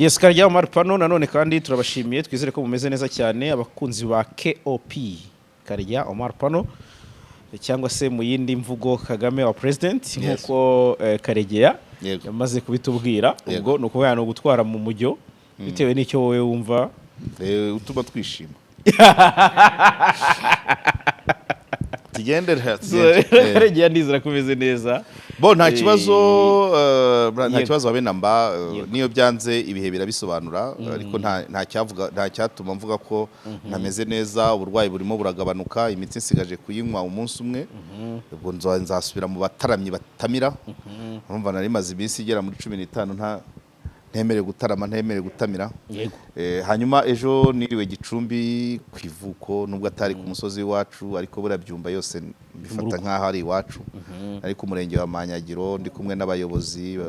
Yes, Karegeya Omar Pano, nanone kandi turabashimiye, twizere ko mumeze neza cyane, abakunzi ba KOP, Karegeya Omar Pano, cyangwa se mu yindi mvugo Kagame wa president, nk'uko Karegeya yamaze kubitubwira. Ubwo ni ukuvuga ni ugutwara mu mujyo bitewe n'icyo wowe wumva. Utuma twishima, tugendere, tugende. Karegeya, ndizera ko umeze neza. Bo, nta kibazo, nta kibazo habe namba. Niyo byanze ibihe birabisobanura, ariko nta cyavuga, nta cyatuma mvuga ko ntameze neza. Uburwayi burimo buragabanuka, imiti nsigaje kuyinywa umunsi umwe, ubwo nzasubira mu bataramyi batamira. Urumva nari maze iminsi igera muri 15 nta ntemerewe gutarama, ntemerewe gutamira. Hanyuma ejo niriwe Gicumbi ku ivuko, nubwo atari ku musozi w'iwacu, ariko buriya Byumba yose mbifata nk'aho ari iwacu. Ari ku murenge wa Manyagiro, ndi kumwe n'abayobozi,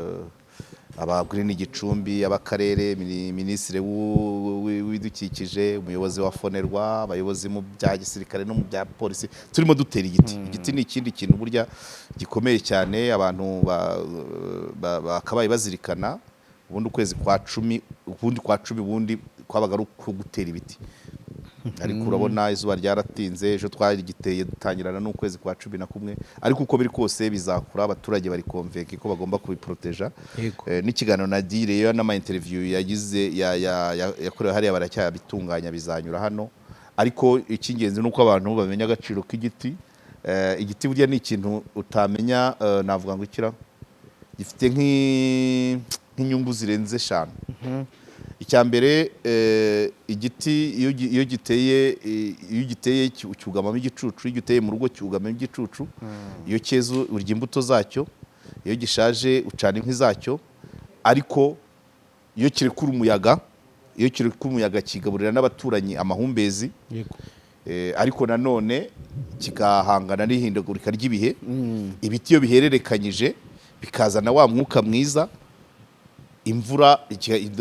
aba Green Gicumbi, ab'akarere, minisitiri w'ibidukikije, umuyobozi wa FONERWA, abayobozi mu bya gisirikare no mu bya polisi, turimo dutera igiti. Igiti ni ikindi kintu burya gikomeye cyane abantu bakabaye bazirikana. Ubundi ukwezi kwa cumi, ubundi kwa cumi, ubundi kwabaga ari uko gutera ibiti, ariko urabona izuba ryaratinze. Ejo twarigiteye dutangirana n'ukwezi kwa 11, ariko uko biri kose bizakura. Abaturage bari convaincus ko bagomba kubiporoteja. N'ikiganiro nagiriyeyo n'ama interview yagize yakorewe hariya baracyabitunganya, bizanyura hano. Ariko icy'ingenzi ni uko abantu bamenya agaciro k'igiti. Igiti burya ni ikintu utamenya, navuga ngo ikira gifite nk'inyungu zirenze eshanu. Icya mbere, igiti iyo giteye, iyo ugiteye cyugamamo igicucu, iyo ugiteye mu rugo cyugamamo igicucu, iyo cyeze urya imbuto zacyo, iyo gishaje ucana inkwi zacyo, ariko iyo kirekura umuyaga, iyo kirekura umuyaga kigaburira n'abaturanyi amahumbezi. Ariko nanone kigahangana n'ihindagurika ry'ibihe. Ibiti iyo bihererekanyije bikazana wa mwuka mwiza, imvura,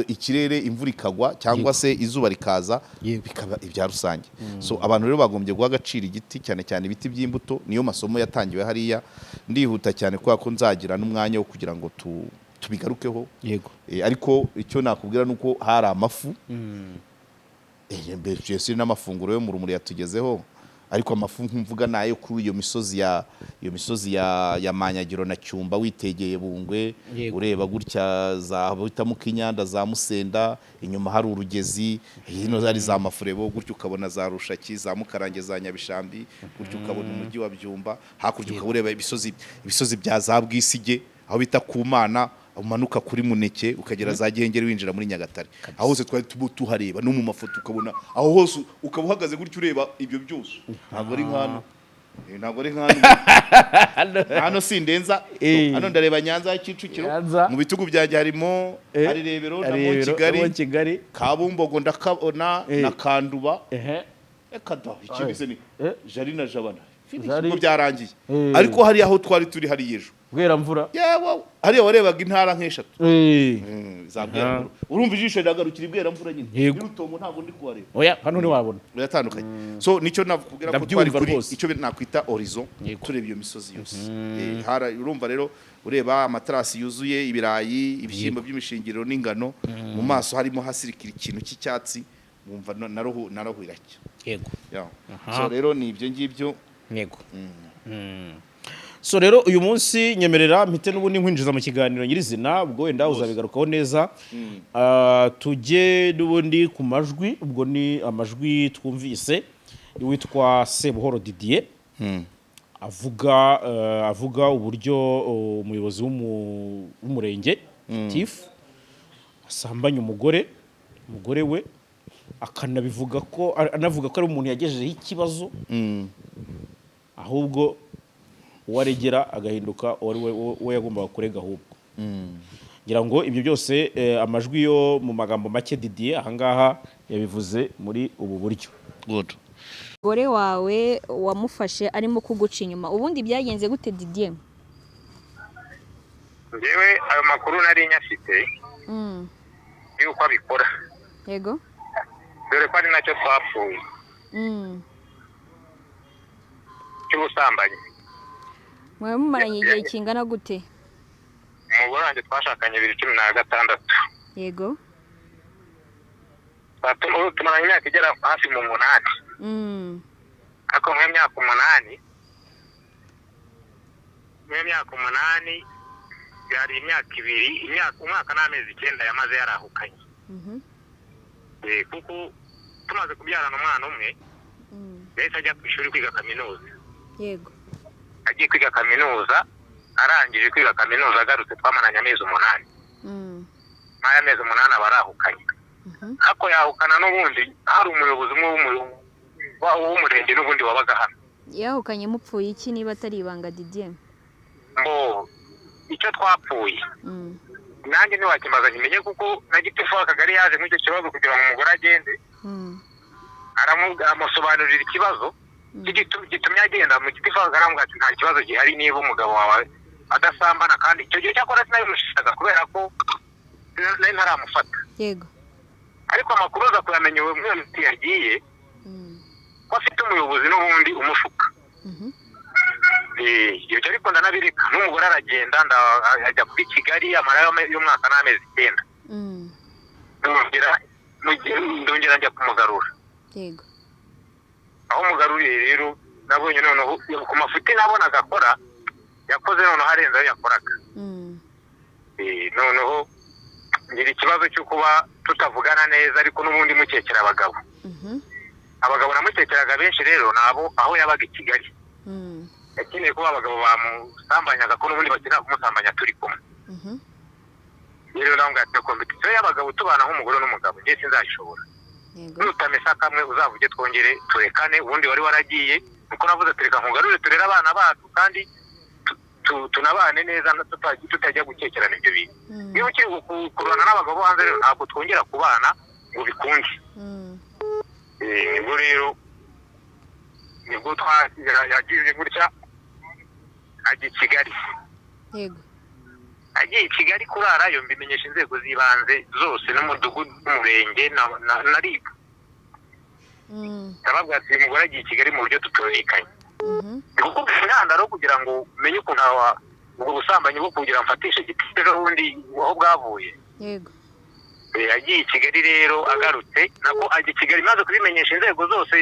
ikirere, imvura ikagwa cyangwa se izuba rikaza, bikaba ibya rusange. So abantu rero bagombye guha agaciro igiti, cyane cyane ibiti by'imbuto. Niyo masomo yatangiwe hariya. Ndihuta cyane kubera ko nzagira n'umwanya wo kugira ngo tubigarukeho. Ariko icyo nakubwira ni uko hari amafu. Mbese n'amafunguro yo mu rumuri yatugezeho, ariko amafu mvuga nayo kuri iyo misozi ya iyo misozi ya Manyagiro na Cyumba, witegeye Bungwe, ureba gutya za bita Mukinyanda, za Musenda, inyuma hari urugezi, hino hari za Mafurebo, gutyo ukabona za Rushaki, za Mukarange, za Nyabishambi, gutyo ukabona umujyi wa Byumba, hakurya ukaba ureba ibisozi bya za Bwisige, aho bita ku Mana, umanuka kuri Muneke ukagera za Gihengeri, winjira muri Nyagatare. Aho hose twari tuba tuhareba no mu mafoto, ukabona aho hose, ukaba uhagaze gutyo ureba ibyo byose. Ntabwo ari nk'hano. Ntabwo ari nk'hano. Hano sindenza. Hano ndareba Nyanza ya Kicukiro. Nyanza. Mu bitugu byanjye harimo hari Rebero na Rebero, Mont Kigali. Mont Kigali. Kabumbogo ndakabona na Kanduba. Reka da, ikindi se ni Jari na Jabana. Finish, Jari. ubwo byarangiye. Ariko hariya aho twari turi hariya ejo, Bweramvura. Yewe, hariya warebaga intara nk'eshatu. Za Bweramvura, urumva ijisho riragarukira i Bweramvura nyine. N'Urutongo ntabwo ndi kuhareba. Oya, hano ntiwabona. Biratandukanye. So nicyo nakubwira ko twari Ndabyumva kuri rwose. icyo nakwita horizon, tureba iyo misozi yose. Urumva rero ureba amaterasi yuzuye ibirayi, ibishyimbo by'imishingiriro n'ingano, mu maso harimo hasirikira ikintu cy'icyatsi, wumva na roho iracya. Yeah. So rero ni ibyo ngibyo. Yego. So rero uyu munsi nyemerera mpite n'ubundi nkwinjiza mu kiganiro nyirizina, ubwo wenda uzabigarukaho neza. Tujye n'ubundi ku majwi. Ubwo ni amajwi twumvise witwa Sebuhoro Didier avuga uburyo umuyobozi w'umurenge Tifu asambanya umugore we, akanabivuga ko anavuga ko ari umuntu yagejejeho ikibazo, ahubwo uwo aregera agahinduka uwo ari we uwo yagombaga kurega. Ahubwo ngira ngo ibyo byose, amajwi yo mu magambo make Didier ahangaha yabivuze muri ubu buryo. Good. Umugore wawe wamufashe arimo kuguca inyuma, ubundi byagenze gute, Didier? Ngewe ayo makuru nari nyafite yuko abikora, dore ko ari nacyo twapfuye cy'ubusambanyi. Mwaba mumaranye igihe kingana gute? Umugore wanjye twashakanye 2016. Tumaranye imyaka igera hafi mu 8. Ariko mu myaka 8, mu myaka 8 yari imyaka 2, umwaka n'amezi 9 yamaze yarahukanye. Kuko tumaze kubyarana umwana umwe, yahise ajya ku ishuri kwiga kaminuza. Yego. Agiye kwiga kaminuza, arangije kwiga kaminuza agarutse twamaranye amezi 8. N'aya mezi 8 aba arahukanye. Ariko yahukana n'ubundi hari umuyobozi umwe w'umurenge n'ubundi wabaga hano. Yahukanye mupfuye iki niba atari ibanga Didier? Mbo icyo twapfuye. Nanjye ntiwakimaza nkimenye kuko na gitifu w'akagari yaje muri icyo kibazo kugira ngo umugore agende. Amusobanurira ikibazo gitumye agenda. Mu gitifu w'akagari aramubwira ati nta kibazo gihari niba umugabo wawe adasambana, kandi icyo gihe cyakora sinabimushakaga kubera ko nari ntaramufata. Yego. Ariko amakuru aza kuyamenya uwo mwana yagiye ko afite umuyobozi n'ubundi umushuka. Ibyo ariko ndanabireka, n'umugore aragenda ajya kuri Kigali amara y'umwaka n'amezi 9. Ndongera njya kumugarura. Yego. Aho mugaruriye rero nabonye noneho ku mafuti nabonaga akora yakoze noneho arenze ayo yakoraga. Noneho ngira ikibazo cyo kuba tutavugana neza, ariko n'ubundi mukekera abagabo. Abagabo namukekeraga benshi rero nabo aho yabaga i Kigali. Yakeneye kuba abagabo bamusambanyaga ko n'ubundi bakenera kumusambanya turi kumwe. Rero nawe ngati kompetisiyo y'abagabo tubana nk'umugore n'umugabo njye sinzayishobora. Nutamesa kamwe uzavuge twongere turekane, ubundi wari waragiye uko navuze tureka nkugarure turere abana bacu kandi tunabane neza tutajya gukekerana ibyo bintu. Niba ukiri kurwana n'abagabo hanze rero ntabwo twongera kubana ngo bikunde. Nibwo rero nibwo yagize gutya ajya i Kigali. Yego. Agiye i Kigali kurarayo mbimenyesha inzego z'ibanze zose n'umudugudu n'umurenge na RIB. Ndababwira ati uyu mugore agiye i Kigali mu buryo tutumvikanye. Kuko intandaro kugira ngo umenye ukuntu ubwo busambanyi bwo kugira mfatishe igiti ejo bundi aho bwavuye. Yego. Yagiye i Kigali rero agarutse nako ajya i Kigali maze kubimenyesha inzego zose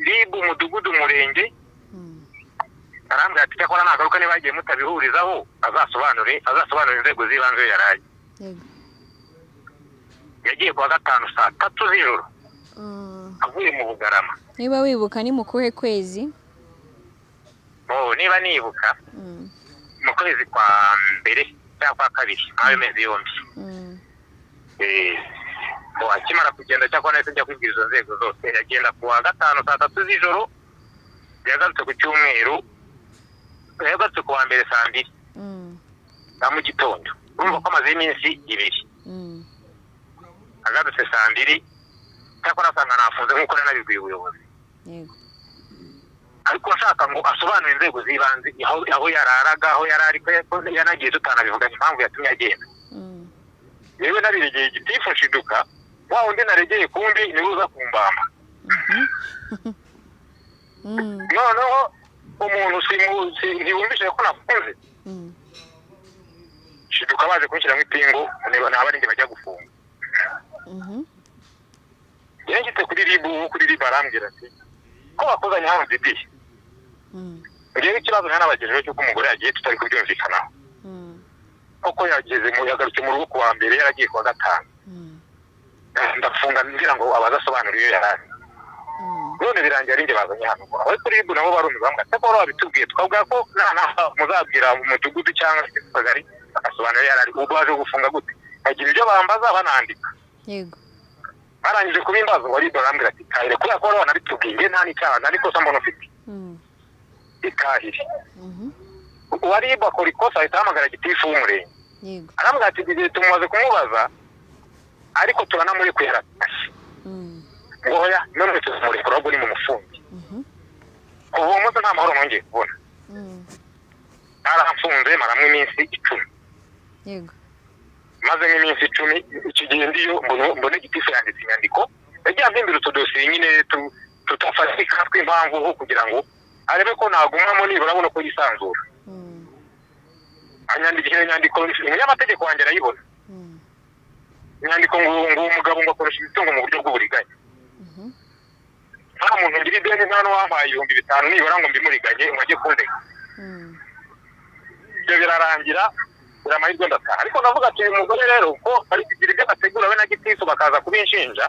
RIB umudugudu umurenge. Arambwira ati cyakora nagaruka niba yagiye mutabihurizaho azasobanure inzego z'ibanze yaraye. Yego. Yagiye kuwa gatanu saa 3 z'ijoro. Avuye mu Bugarama. Niba wibuka ni mu kuhe kwezi? Niba nibuka mu kwezi kwa mbere cyangwa kwa kabiri ayo mezi yombi. Akimara kugenda cyakora nahise njya kwibwira izo nzego zose. Yagenda kuwa gatanu saa 3 z'ijoro, yagarutse ku cyumweru, yagarutse kuwa mbere saa 2 za mu gitondo. Urumva ko amaze iminsi 2. Agarutse saa 2 cyakora asanga nafunze nk'uko nari nabibwiye ubuyobozi. Yego. Ariko nshaka ngo asobanure inzego z'ibanze aho yararaga, aho yarari, ko yanagiye tutanabivuganye impamvu yatumye agenda. Yewe nabiregeye gitifu nshiduka wa undi naregeye kumbi niwe uza kumbamba. Noneho umuntu ntiwumvise ko nafunze. Nshiduka baje kunshyiramo ipingu niba ari njye bajya gufunga. Yengitse kuri RIB, kuri RIB arambwira ati ko bakozanye hano Didi. Ngewe ikibazo ntanabagejejeho cy'uko umugore yagiye tutari kubyumvikanaho. Koko yageze mu yagarutse mu rugo kuwa mbere yaragiye kuwa gatanu. Ndafunga ngira ngo abazasobanura iyo yarari. None birangiye ari njye bazanye hano. Aho kuri RIB nabo barumirwa bambwira ati ko babitubwiye twabwira ko muzabwira umudugudu cyangwa se akagari agasobanura yarari. Ubwo baje gufunga gute? Bagira ibyo bambaza banandika. Yego. Barangije kubimbaza wari barambwira ati kahire kubera ko wanabitubwiye nge nta n'icyaha nta n'ikosa mbona ufite. Ikahire. Uwari bakora ikosa ahita ahamagara gitifu w'umurenge. Yego. Arambwira ati igihe tumumaze kumubaza ariko turanamurekuye aratashye. Ngo oya none tumurekura ahubwo ni mu mufunge. Kuva uwo munsi nta mahoro nongeye kubona. Aramfunze maramwe iminsi 10. Yego. Maze nk'iminsi 10 icyo gihe ndiyo mbone gitifu yanditse inyandiko yagiye ampimbira utudosiye nyine tutafatika tw'impamvu ho kugira ngo arebe ko nagumamo nibura abona ko yisanzura. Anyandikira inyandiko umunyamategeko wanjye arayibona. Inyandiko ngo umugabo ngo akoresha imitungo mu buryo bw'uburiganya. Nta muntu ngira ideni, nta n'uwampaye 5000 nibura ngo mbimuriganye ngo ajye kundega. Ibyo birarangira, amahirwe ndataha. Ariko navuga ati uyu mugore rero ko ari kugira ibyo ategura we na gitifu bakaza kubinshinja,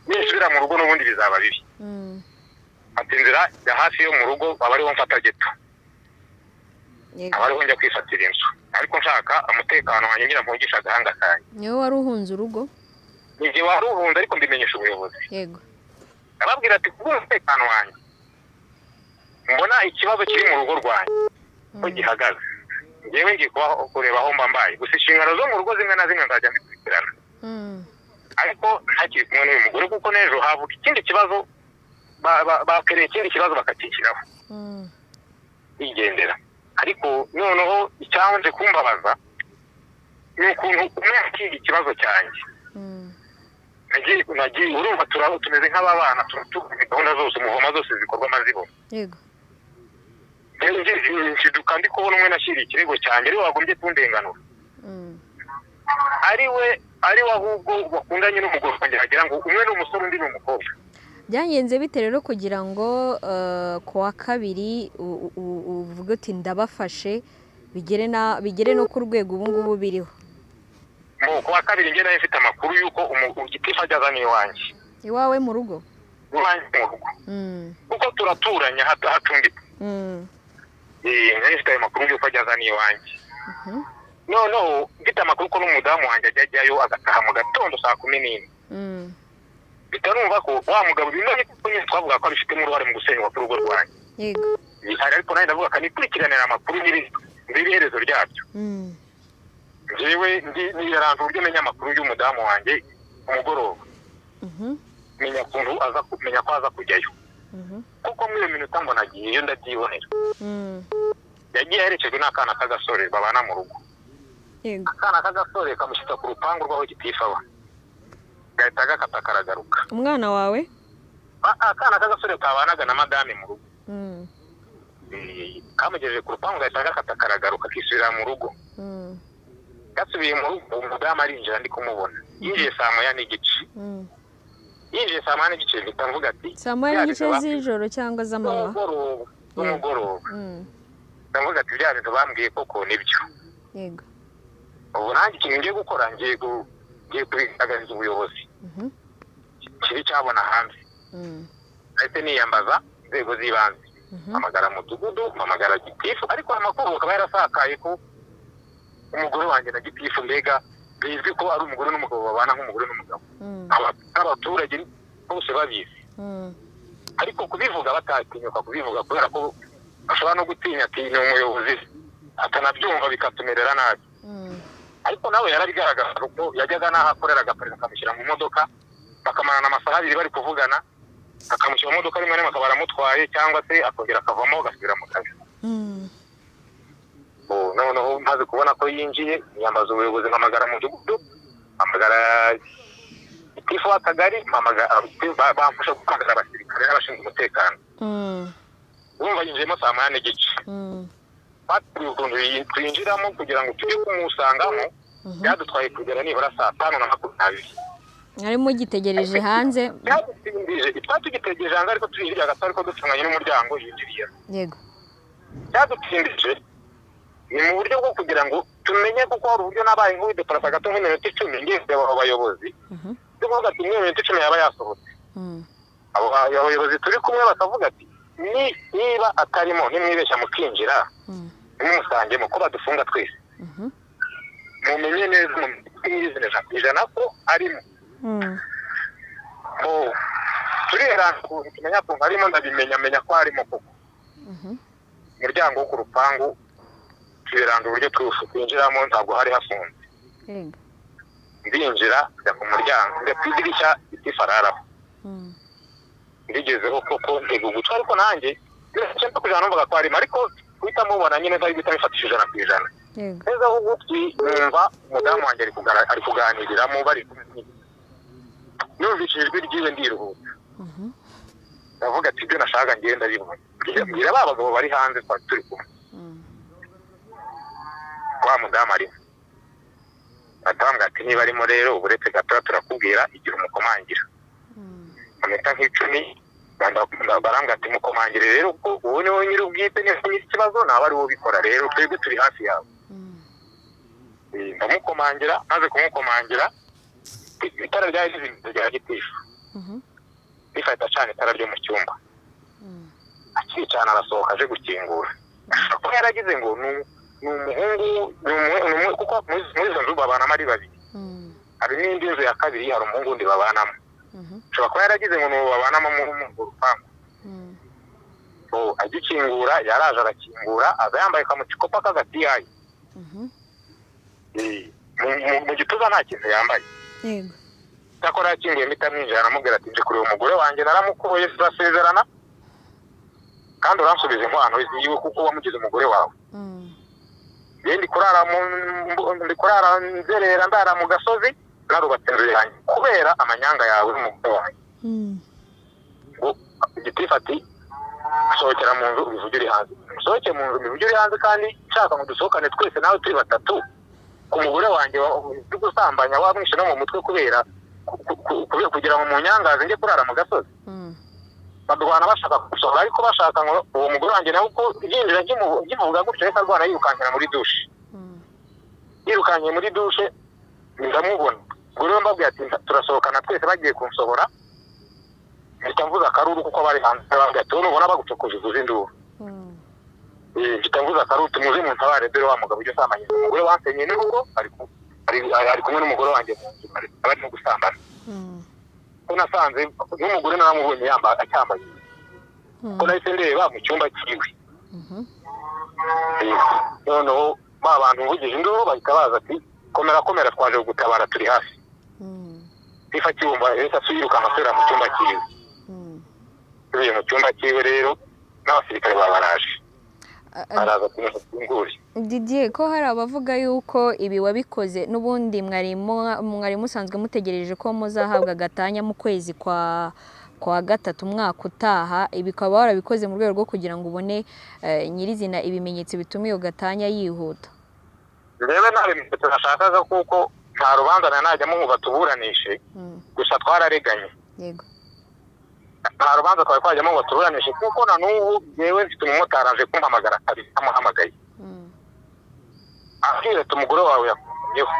ninsubira mu rugo n'ubundi bizaba bibi. Ati inzira ya hafi yo mu rugo aba ariho mfata geto, aba ariho njya kwifatira inzu, ariko nshaka umutekano wanjye ngira mpungisha agahanga kanjye. Niwe wari uhunze urugo? Ni wari uhunze, ariko mbimenyesha ubuyobozi. Yego. Ababwira ati kubw'umutekano wanjye mbona ikibazo kiri mu rugo rwanjye ko gihagaze, ngewe ngiye kureba aho mba mbaye. Gusa inshingano zo mu rugo zimwe na zimwe nzajya mbikurikirana, ariko ntakiri kumwe n'uyu mugore, kuko n'ejo havuka ikindi kibazo, bakereye ikindi kibazo bakakikiraho yigendera. Ariko noneho icyanje kumbabaza ni ukuntu umwe akiga ikibazo cyanjye. Nagiye urumva tumeze nk'ababana, turatuye gahunda zose, umuvoma zose zikorwa amazibona. Yego. Nshiduka ndi kubona umwe nashyiriye ikirego cyanjye ariwe wagombye kundenganura, ari we ahubwo bakundanye n'umugore wanjye, wagira ngo umwe ni umusore undi ni umukobwa. Byagenze bite rero kugira ngo ku wa kabiri uvuge uti ndabafashe, bigere no ku rwego ubu ngubu biriho? Ku wa kabiri njye nayo mfite amakuru y'uko gitifu ajya azana iwanjye. Iwawe mu rugo? Iwanjye mu rugo, kuko turaturanye hacumbitse. Nari mfite ayo makuru y'uko ajya azana iwanjye. Noneho mfite amakuru ko n'umudamu wanjye ajya ajyayo agataha mu gatondo saa 11. Bitarumva ko wa mugabo bimwe twavuga ko abifitemo uruhare mu gusenyuka k'urugo rwanjye. Yego. Ariko nanjye ndavuga akanikurikirana amakuru n'ibiherezo ryabyo. Njyewe niyaranze uburyo menya amakuru y'umudamu wanjye ku mugoroba. Menya ukuntu aza kumenya ko aza kujyayo. Kuko muri iyo minota mbona agiyeyo ndabyibonera. Yagiye aherekejwe n'akana k'agasore babana mu rugo. Yego. Akana k'agasore kamushyitsa ku rupangu rw'aho gitifu aba, gahita gakata karagaruka. Umwana wawe? Akana k'agasore kabanaga na madame mu rugo. Kamugejeje ku rupangu gahita gakata karagaruka kisubira mu rugo. Gasubiye mu rugo umudamu arinjira ndi kumubona. Yinjiye saa 1:15. Yinjiye saa 1:15 mpita mvuga ati saa 1:15 z'ijoro cyangwa z'amanywa? Z'umugoroba. Ndavuga ati bya bintu bambwiye koko nibyo. Yego. Ubu nanjye ikintu ngiye gukora, ngiye kubigaragariza ubuyobozi. Kibi cyabona hanze. Ahise niyambaza inzego z'ibanze, mpamagara mudugudu, mpamagara gitifu, ariko amakuru akaba yarasakaye ko umugore wanjye na gitifu mbega bizwi ko ari umugore n'umugabo babana nk'umugore n'umugabo. Abaturage bose babizi. Ariko kubivuga batatinyuka kubivuga kubera ko ashobora no gutinya ati ni umuyobozi atanabyumva bikatumerera nabi. Ariko nawe yarabigaragaza kuko yajyaga n'aho akorera agaparika akamushyira mu modoka, bakamarana amasaha abiri bari kuvugana, akamushyira mu modoka rimwe na rimwe akaba aramutwaye, cyangwa se akongera akavamo agasubira mu kazi. Noneho maze kubona ko yinjiye, niyambaza ubuyobozi, mpamagara mudugudu, mpamagara gitifu w'akagari, bamfasha guhamagara abasirikare n'abashinzwe umutekano. Urumva yinjiyemo saa 1:15. Batubwiye ukuntu twinjiramo kugira ngo tujye kumusangamo, byadutwaye kugera nibura saa 5:20. Mwari mugitegereje hanze? Twari tugitegereje hanze, ariko turinjiriye hagati, ariko ducunganye n'umuryango yinjiriyemo. Yego. Cyadutindije ni mu buryo bwo kugira ngo tumenye, kuko hari uburyo nabaye nk'uwideparasa gato nk'iminota 10 ngiye kureba abo bayobozi. Tuvuga ati muri minota 10 yaba yasohotse. Abo bayobozi turi kumwe bakavuga ati niba atarimo nimwibeshya mukinjira nimusangemo ko badufunga twese. Mumenye neza mu 100% ko arimo. Turera tumenya ko arimo, ndabimenya menya ko arimo koko. Umuryango wo ku rupangu twiranga uburyo twinjiramo ntabwo hari hafunze. Ndinjira njya ku muryango, njya ku idirishya gitifu araraho. Ndigezeho koko ntega ugutwi, ariko nanjye 90% numvaga ko arimo, ariko guhita mubona nyine ntari guhita bifatisha 100%. Neza aho ugutwi numva umudamu wanjye ari kuganiriramo bari kumwe. Numvise ijwi ryiwe ndiruhutsa. Ndavuga ati ibyo nashaka ngiye ndabibona. Mbwira ba bagabo bari hanze twari turi kumwe. Wa mudamu arimo. Batambwira ati niba arimo rero uretse gato turakubwira igihe umukomangira. Ameta nk'icumi barambwira ati mukomangire rero ko uwo ni wowe nyiri ubwite niba nyiri ikibazo naba ari wowe ubikora rero twebwe turi hafi yawe. Ndamukomangira, maze kumukomangira itara ryari rizimye rya gitifu. Rifata acana itara ryo mu cyumba. Akicana arasohoka aje gukingura. Kuko yaragize ngo ni umuhungu kuko muri izo nzu babanamo ari babiri. Hari n'indi nzu ya kabiri hari umuhungu undi babanamo. Ushobora kuba yaragize ngo ni uwo babanamo mu rupangu. Agikingura yaraje arakingura aza yambaye kamucikopa k'agatiyayi. Mu gituza nta kintu yambaye. Yego. Cyakora yakinguye mpita mwinjira aramubwira ati nje kureba umugore wanjye naramukuye turasezerana kandi uransubiza inkwano yiwe kuko wamugize umugore wawe. Ndi kurara nzerera ndara mu gasozi narubatse inzu yanjye kubera amanyanga yawe n'umugore wanjye. Ngo gitifu ati sohokera mu nzu ubivuge uri hanze. Sohoke mu nzu ubivuge uri hanze kandi nshaka ngo dusohokane twese nawe turi batatu ku mugore wanjye uri gusambanya wamwishe no mu mutwe kubera kugira ngo munyangaze njye kurara mu gasozi. Barwana bashaka gusohora ariko bashaka ngo uwo mugore wanjye nawe uko yinjira nkimuvuga gutyo reka arwana yirukankira muri dushe. Yirukankiye muri dushe ndamubona. Ubwo rero mbabwiye ati turasohokana twese bagiye kunsohora mpita mvuza akaruru kuko bari hanze bambwiye ati nubona bagucokoje uvuze induru. Mpita mvuza akaruru tumuze muntabare dore wa mugabo ujya usambanya umugore wansenye n'urugo ari kumwe n'umugore wanjye mu nzu barimo gusambana. Ko nasanze n'umugore naramubonye yambaye acyambaye. Ko nahise ndeba mu cyumba cyiwe. Noneho ba bantu mvugije induru bahita baza ati komera komera twaje gutabara turi hafi. Ifa cyumba yahise yirukanka asubira mu cyumba cyiwe. Asubiye mu cyumba cyiwe rero n'abasirikare babaraje. Araza kumufungura. Didier, ko hari abavuga yuko ibi wabikoze n'ubundi mwari musanzwe mutegereje ko muzahabwa gatanya mu kwezi kwa gatatu umwaka utaha, ibi ukaba warabikoze mu rwego rwo kugira ngo ubone nyirizina ibimenyetso bituma iyo gatanya yihuta. Rero nta bimenyetso nashakaga kuko nta rubanza najyamo ngo batuburanishe, gusa twarareganye. Yego. Nta rubanza twari twajyamo ngo batuburanishe kuko na n'ubu yewe mfite umumotari aje kumpamagara kabiri amuhamagaye. Abwira ati umugore wawe yakuyeho.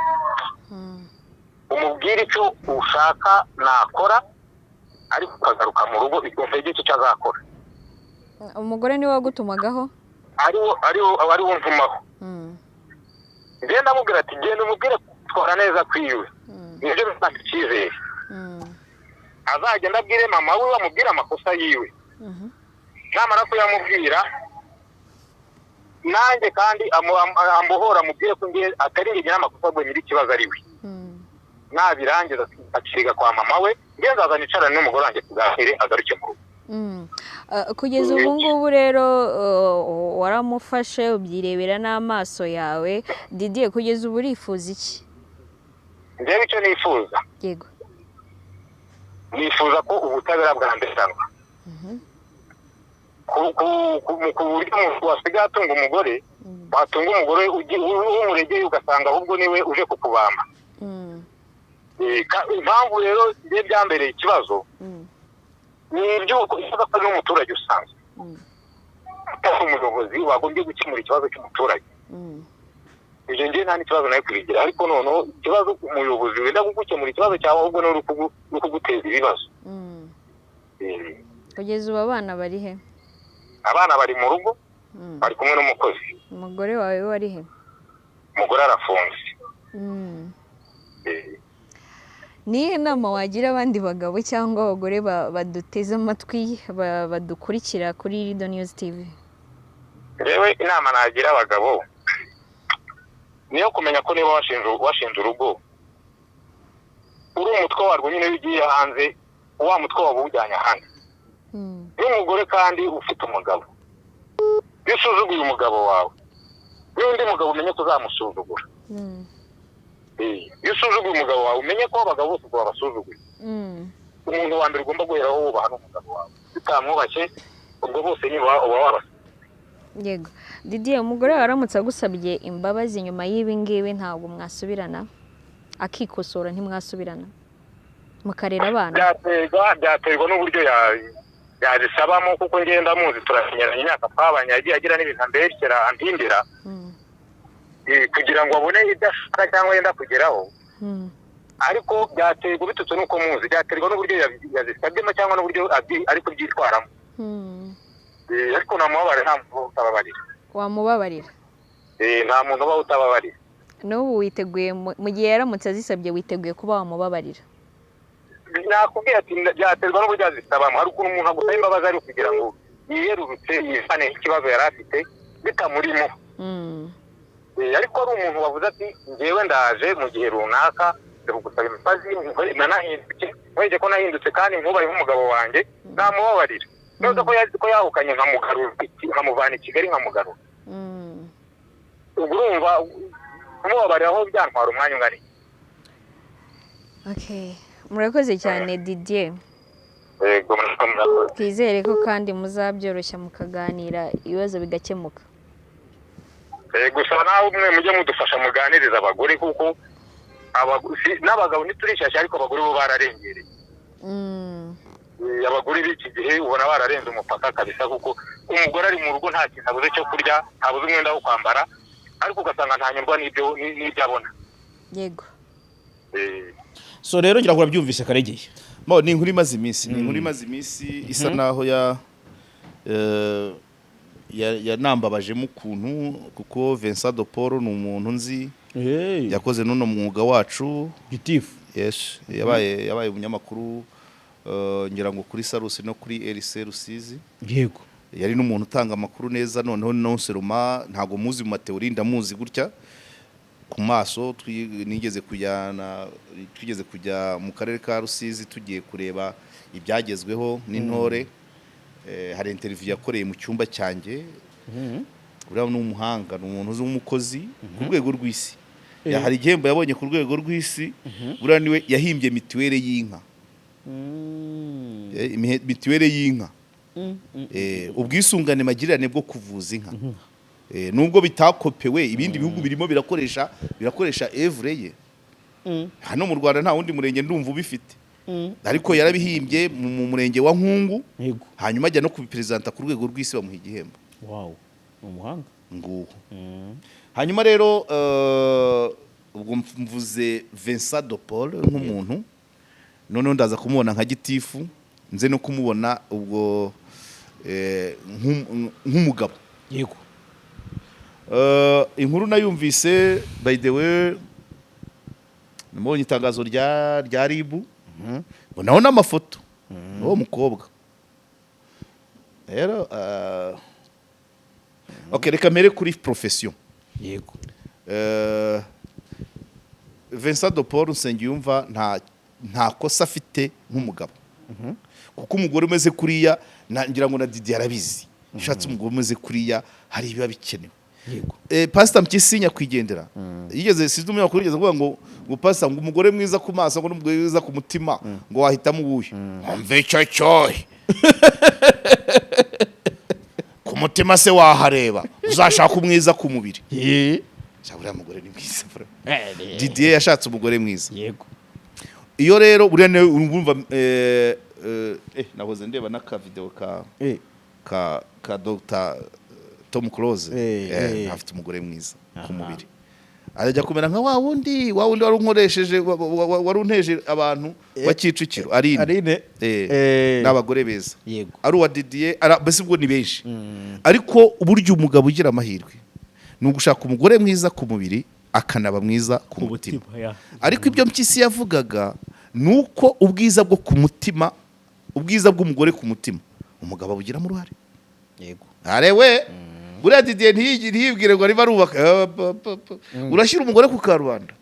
Umubwire icyo ushaka nakora ariko ukagaruka mu rugo ikumva icyo azakora. Umugore niwe wagutumagaho? Ari wo ntumaho. Ngenda amubwira ati genda umubwire twara neza kwiwe. Nibyo bitanga icyizere. Azagenda abwire mama we bamubwire amakosa yiwe. Namara kuyamubwira nanjye kandi ambohora amubwire ko ngiye atari njye n'amakosa ahubwo nyiri ikibazo ari we. Nabirangiza akiga kwa mama we ngiye nzaza nicarane n'umugore wanjye tuganire agaruke mu rugo. Kugeza ubu ngubu rero waramufashe ubyirebera n'amaso yawe Didier, kugeza ubu urifuza iki? Njyewe icyo nifuza. Yego. Nifuza ko ubutabera bwamberanwa. Ku buryo umuntu wasigaye atunga umugore, watunga umugore w'umuregeye ugasanga ahubwo niwe uje kukubamba. Impamvu rero njye byambereye ikibazo ni iby'uko ikibazo n'umuturage usanzwe. Atari umuyobozi wagombye gukemura ikibazo cy'umuturage. Ibyo njye nta n'ikibazo nawe kubigira, ariko noneho ikibazo umuyobozi wenda gukemura ikibazo cyawe ahubwo ni uri kuguteza ibibazo. Kugeza ubu abana bari he? Abana bari mu rugo, bari kumwe n'umukozi. Umugore wawe wari he? Umugore arafunze. Ni inama wagira abandi bagabo cyangwa abagore baduteze amatwi badukurikira kuri Rido News TV? Rero inama nagira abagabo niyo kumenya ko niba washinze urugo uri umutwe warwo nyine ugiye hanze, wa mutwe wawe ujyanye hanze. N'umugore kandi ufite umugabo, iyo usuzuguye umugabo wawe n'undi mugabo umenye ko uzamusuzugura. Iyo usuzuguye umugabo wawe umenye ko abagabo bose ubwo babasuzuguye. Umuntu wa mbere ugomba guheraho wubaha n'umugabo wawe, utamwubashye ubwo bose niba uba wabasuzuguye. Yego. Didier, umugore wawe aramutse agusabye imbabazi nyuma y'ibi ngibi ntabwo mwasubirana? Akikosora, ntimwasubirana mukarera abana? Byaterwa n'uburyo yabisabamo, kuko ngenda muzi, turamenyeranye, imyaka twabanye yagiye agira n'ibintu ambeshyera, ampimbira kugira ngo abone ibyo ashaka cyangwa yenda kugeraho. Ariko byaterwa biturutse n'uko muzi, byaterwa n'uburyo yabisabyemo cyangwa n'uburyo ari kubyitwaramo. Ariko namubabarira, nta muntu uba utababarira. Wamubabarira? Nta muntu uba utababarira. N'ubu witeguye, mu gihe yaramutse azisabye, witeguye kuba wamubabarira? Nakubwiye ati byaterwa n'uburyo azisabamo. Hari ukuntu umuntu agusaba imbabazi ari kugira ngo yiyerurutse, yivane ikibazo yari afite bitamurimo. Ariko ari umuntu wavuze ati njyewe ndaje mu gihe runaka ndagusaba imbabazi, nanahindutse, nkwereke ko nahindutse kandi nkubaye nk'umugabo wanjye, namubabarira. Ntuzi ko yazi ko yahukanye, nkamugarura, nkamuvana i Kigali nkamugarura. Ubwo urumva kumubabarira aho byantwara umwanya ungana iki? Okay. Murakoze cyane, Didier. Yego, murakoze. Twizere ko kandi muzabyoroshya mukaganira, ibibazo bigakemuka. Gusa nawe umwe mujye mudufasha muganiriza abagore, kuko n'abagabo ntiturishyashya, ariko abagore bo bararengereye. Abagore b'iki gihe ubona bararenze umupaka kabisa, kuko umugore ari mu rugo nta kintu abuze cyo kurya, ntabuze umwenda wo kwambara, ariko ugasanga ntanyurwa n'ibyo abona. Yego. So rero ngira ngo urabyumvise, Karegeye. Mo ni inkuru imaze iminsi, ni inkuru imaze iminsi isa naho ya yanambabajemo ukuntu, kuko Vincent de Paul ni umuntu nzi, yakoze n'uno mwuga wacu. Gitifu. Yes, yabaye umunyamakuru, ngira ngo kuri Salus no kuri RC Rusizi. Yari n'umuntu utanga amakuru neza. Noneho non seulement ntago muzi mu ma théorie, ndamuzi gutya ku maso. Nigeze kujyana, twigeze kujya mu karere ka Rusizi tugiye kureba ibyagezweho n'intore. Hari interview yakoreye mu cyumba cyanjye. Uriya ni umuhanga, ni umuntu uzi, w'umukozi ku rwego rw'isi. Hari igihembo yabonye ku rwego rw'isi. Buriya niwe yahimbye mituweli y'inka. Mituweli y'inka, ubwisungane magirirane bwo kuvuza inka. Nubwo bitakopewe, ibindi bihugu birimo birakoresha œuvre ye. Hano mu Rwanda nta wundi murenge ndumva ubifite, ariko yarabihimbye mu murenge wa Nkungu. Hanyuma ajya no kubiperezanta ku rwego rw'isi, bamuha igihembo. Wow, ni umuhanga. Nguwo. Hanyuma rero ubwo mvuze Vincent de Paul nk'umuntu, noneho ndaza kumubona nka gitifu, nze no kumubona ubwo nk'umugabo. Inkuru nayumvise, by the way, nabonye itangazo rya RIB, mbonaho n'amafoto n'uwo mukobwa. Rero okay, reka mpere kuri profession. Vincent de Paul Nsengiyumva nta kosa afite nk'umugabo, kuko umugore umeze kuriya ngira ngo na Didier arabizi, ushatse umugore umeze kuriya hari ibiba bikenewe. Pastor Mpyisi nyakwigendera yigeze, sinzi umunyamakuru yigeze kuvuga ngo pastor, ngo umugore mwiza ku maso, ngo n'umugore mwiza ku mutima, ngo wahitamo uwuhe? Umve icyo cyohe, ku mutima se wahareba? Uzashaka umwiza ku mubiri. Sha, uriya mugore ni mwiza bro. Didier yashatse umugore mwiza. Iyo rero buriya niwe urumva, nahoze ndeba n'aka video ka ka Dr Tom Close. Afite umugore mwiza ku mubiri, arajya kumera nka wa wundi wari unkoresheje, wari unteje abantu wa Kicukiro, Aline. Aline. N'abagore beza. Ari uwa Didier, mbese ubwo ni benshi. Ariko uburyo umugabo ugira amahirwe ni ugushaka umugore mwiza ku mubiri, akanaba mwiza ku mutima. Ariko ibyo Mpyisi yavugaga ni uko ubwiza bwo ku mutima, ubwiza bw'umugore ku mutima, umugabo abugiramo uruhare. Arewe buriya Didier ntiyibwire ngo arimo arubaka. Pa, pa, pa. Urashyira umugore ku karubanda,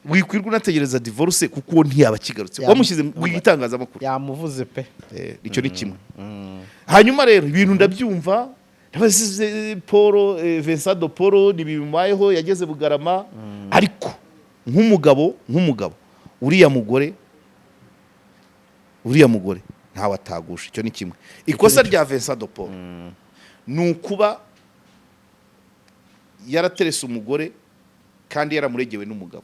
wikwirwa unategereza divorce, kuko uwo ntiyaba akigarutse wamushyize mu itangazamakuru. Yamuvuze pe. Icyo ni kimwe. Hanyuma rero ibintu ndabyumva, ndabaza Paul, Vincent de Paul ntibimubayeho, yageze Bugarama. Ariko nk'umugabo, uriya mugore ntawe atagusha. Icyo ni kimwe. Ikosa rya Vincent de Paul ni ukuba yaraterese umugore. Kandi yaramuregewe n'umugabo.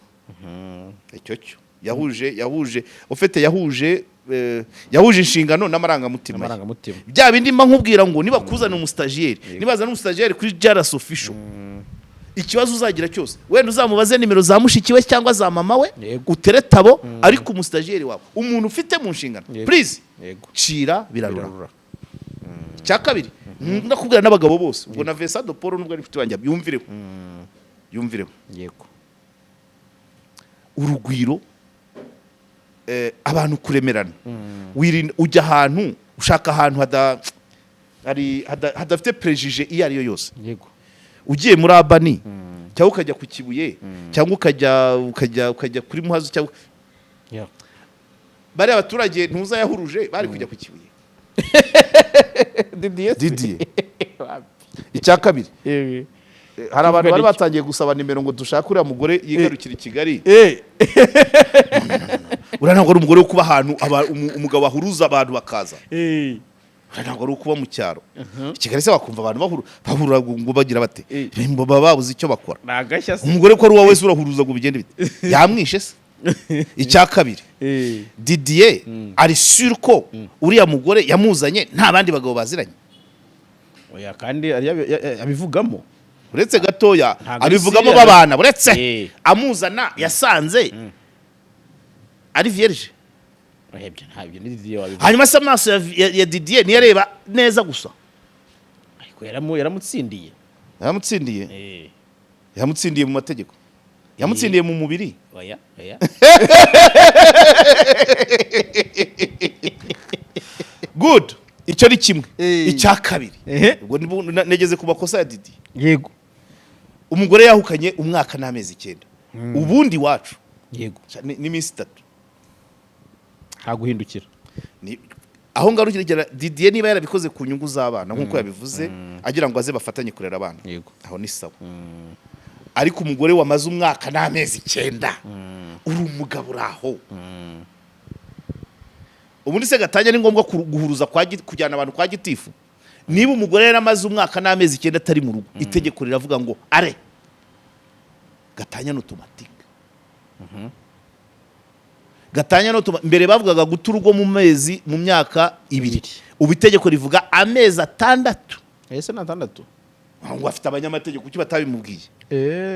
Icyo cyo yahuje ufite yahuje inshingano n'amarangamutima ye. Amarangamutima. Bya bindi mba nkubwira ngo niba kuzana umusitagiyeri, nibaza n'umusitagiyeri kuri Jaras Official, ikibazo uzagira cyose, wenda uzamubaze nimero za mushiki we cyangwa za mama we, uterete abo. Ariko umusitagiyeri wawe, umuntu ufite mu nshingano, please, cira birarura. Birarura. Icya kabiri ndakubwira n'abagabo bose, ubwo na Vincent de Paul, nubwo ari inshuti wanjye, yumvireho, yumvireho. Urugwiro, abantu kuremerana, wirinda ujya ahantu, ushaka ahantu hadafite préjugé iyo ari yo yose. Ugiye muri Abani, cyangwa ukajya ku Kibuye, cyangwa ukajya kuri Muhazi, cyangwa bariya abaturage ntuzayahuruje bari kujya ku Kibuye. Didier. Didier. Icya kabiri, hari abantu bari Iki. batangiye gusaba nimero ngo dushake uriya mugore yigarukira i Kigali. Uriya ntabwo ari umugore wo kuba ahantu umugabo ahuruza abantu bakaza. Uriya ntabwo ari ukuba mu cyaro. I Kigali se wakumva abantu bahurura ngo bagira bate? Baba babuze icyo bakora. Ni agashya se. Umugore ko ari uwawe wese, urahuruza ngo bigende bite? Yamwishe se? Icya kabiri, Didier ari sûr ko uriya mugore yamuzanye nta bandi bagabo baziranye? Oya, kandi abivugamo. Uretse gatoya. Ntabwo ari Abivugamo serious. babana, uretse amuzana yasanze ari vierge. Oya, ibyo ntabyo ni Didier wabivuga. Hanyuma se amaso ya Didier niyo areba neza gusa? Ariko yaramutsindiye. Yamutsindiye. Yamutsindiye mu mategeko, yamutsindiye mu mubiri. Oya, oya. Good, icyo ni kimwe. Icya kabiri, ubwo nageze ku makosa ya Didier. Umugore yahukanye umwaka n'amezi 9, ubundi iwacu n'iminsi 3. Nta guhindukira. Aho ngarukira, Didier niba yarabikoze ku nyungu z'abana nk'uko yabivuze, agira ngo aze bafatanye kurera abana, aho ni sawa. Ariko umugore wamaze umwaka n'amezi 9, uri umugabo, uri aho ubundi se gatanya ni ngombwa guhuruza kujyana abantu kwa gitifu? Niba umugore yaramaze umwaka n'amezi 9 atari mu rugo, itegeko riravuga ngo are gatanya ni automatique. Gatanya ni mbere bavugaga guta urugo mu mezi, mu myaka 2. 2. Ubu itegeko rivuga amezi 6. Ese ni 6? Ngo afite abanyamategeko, kuki batabimubwiye?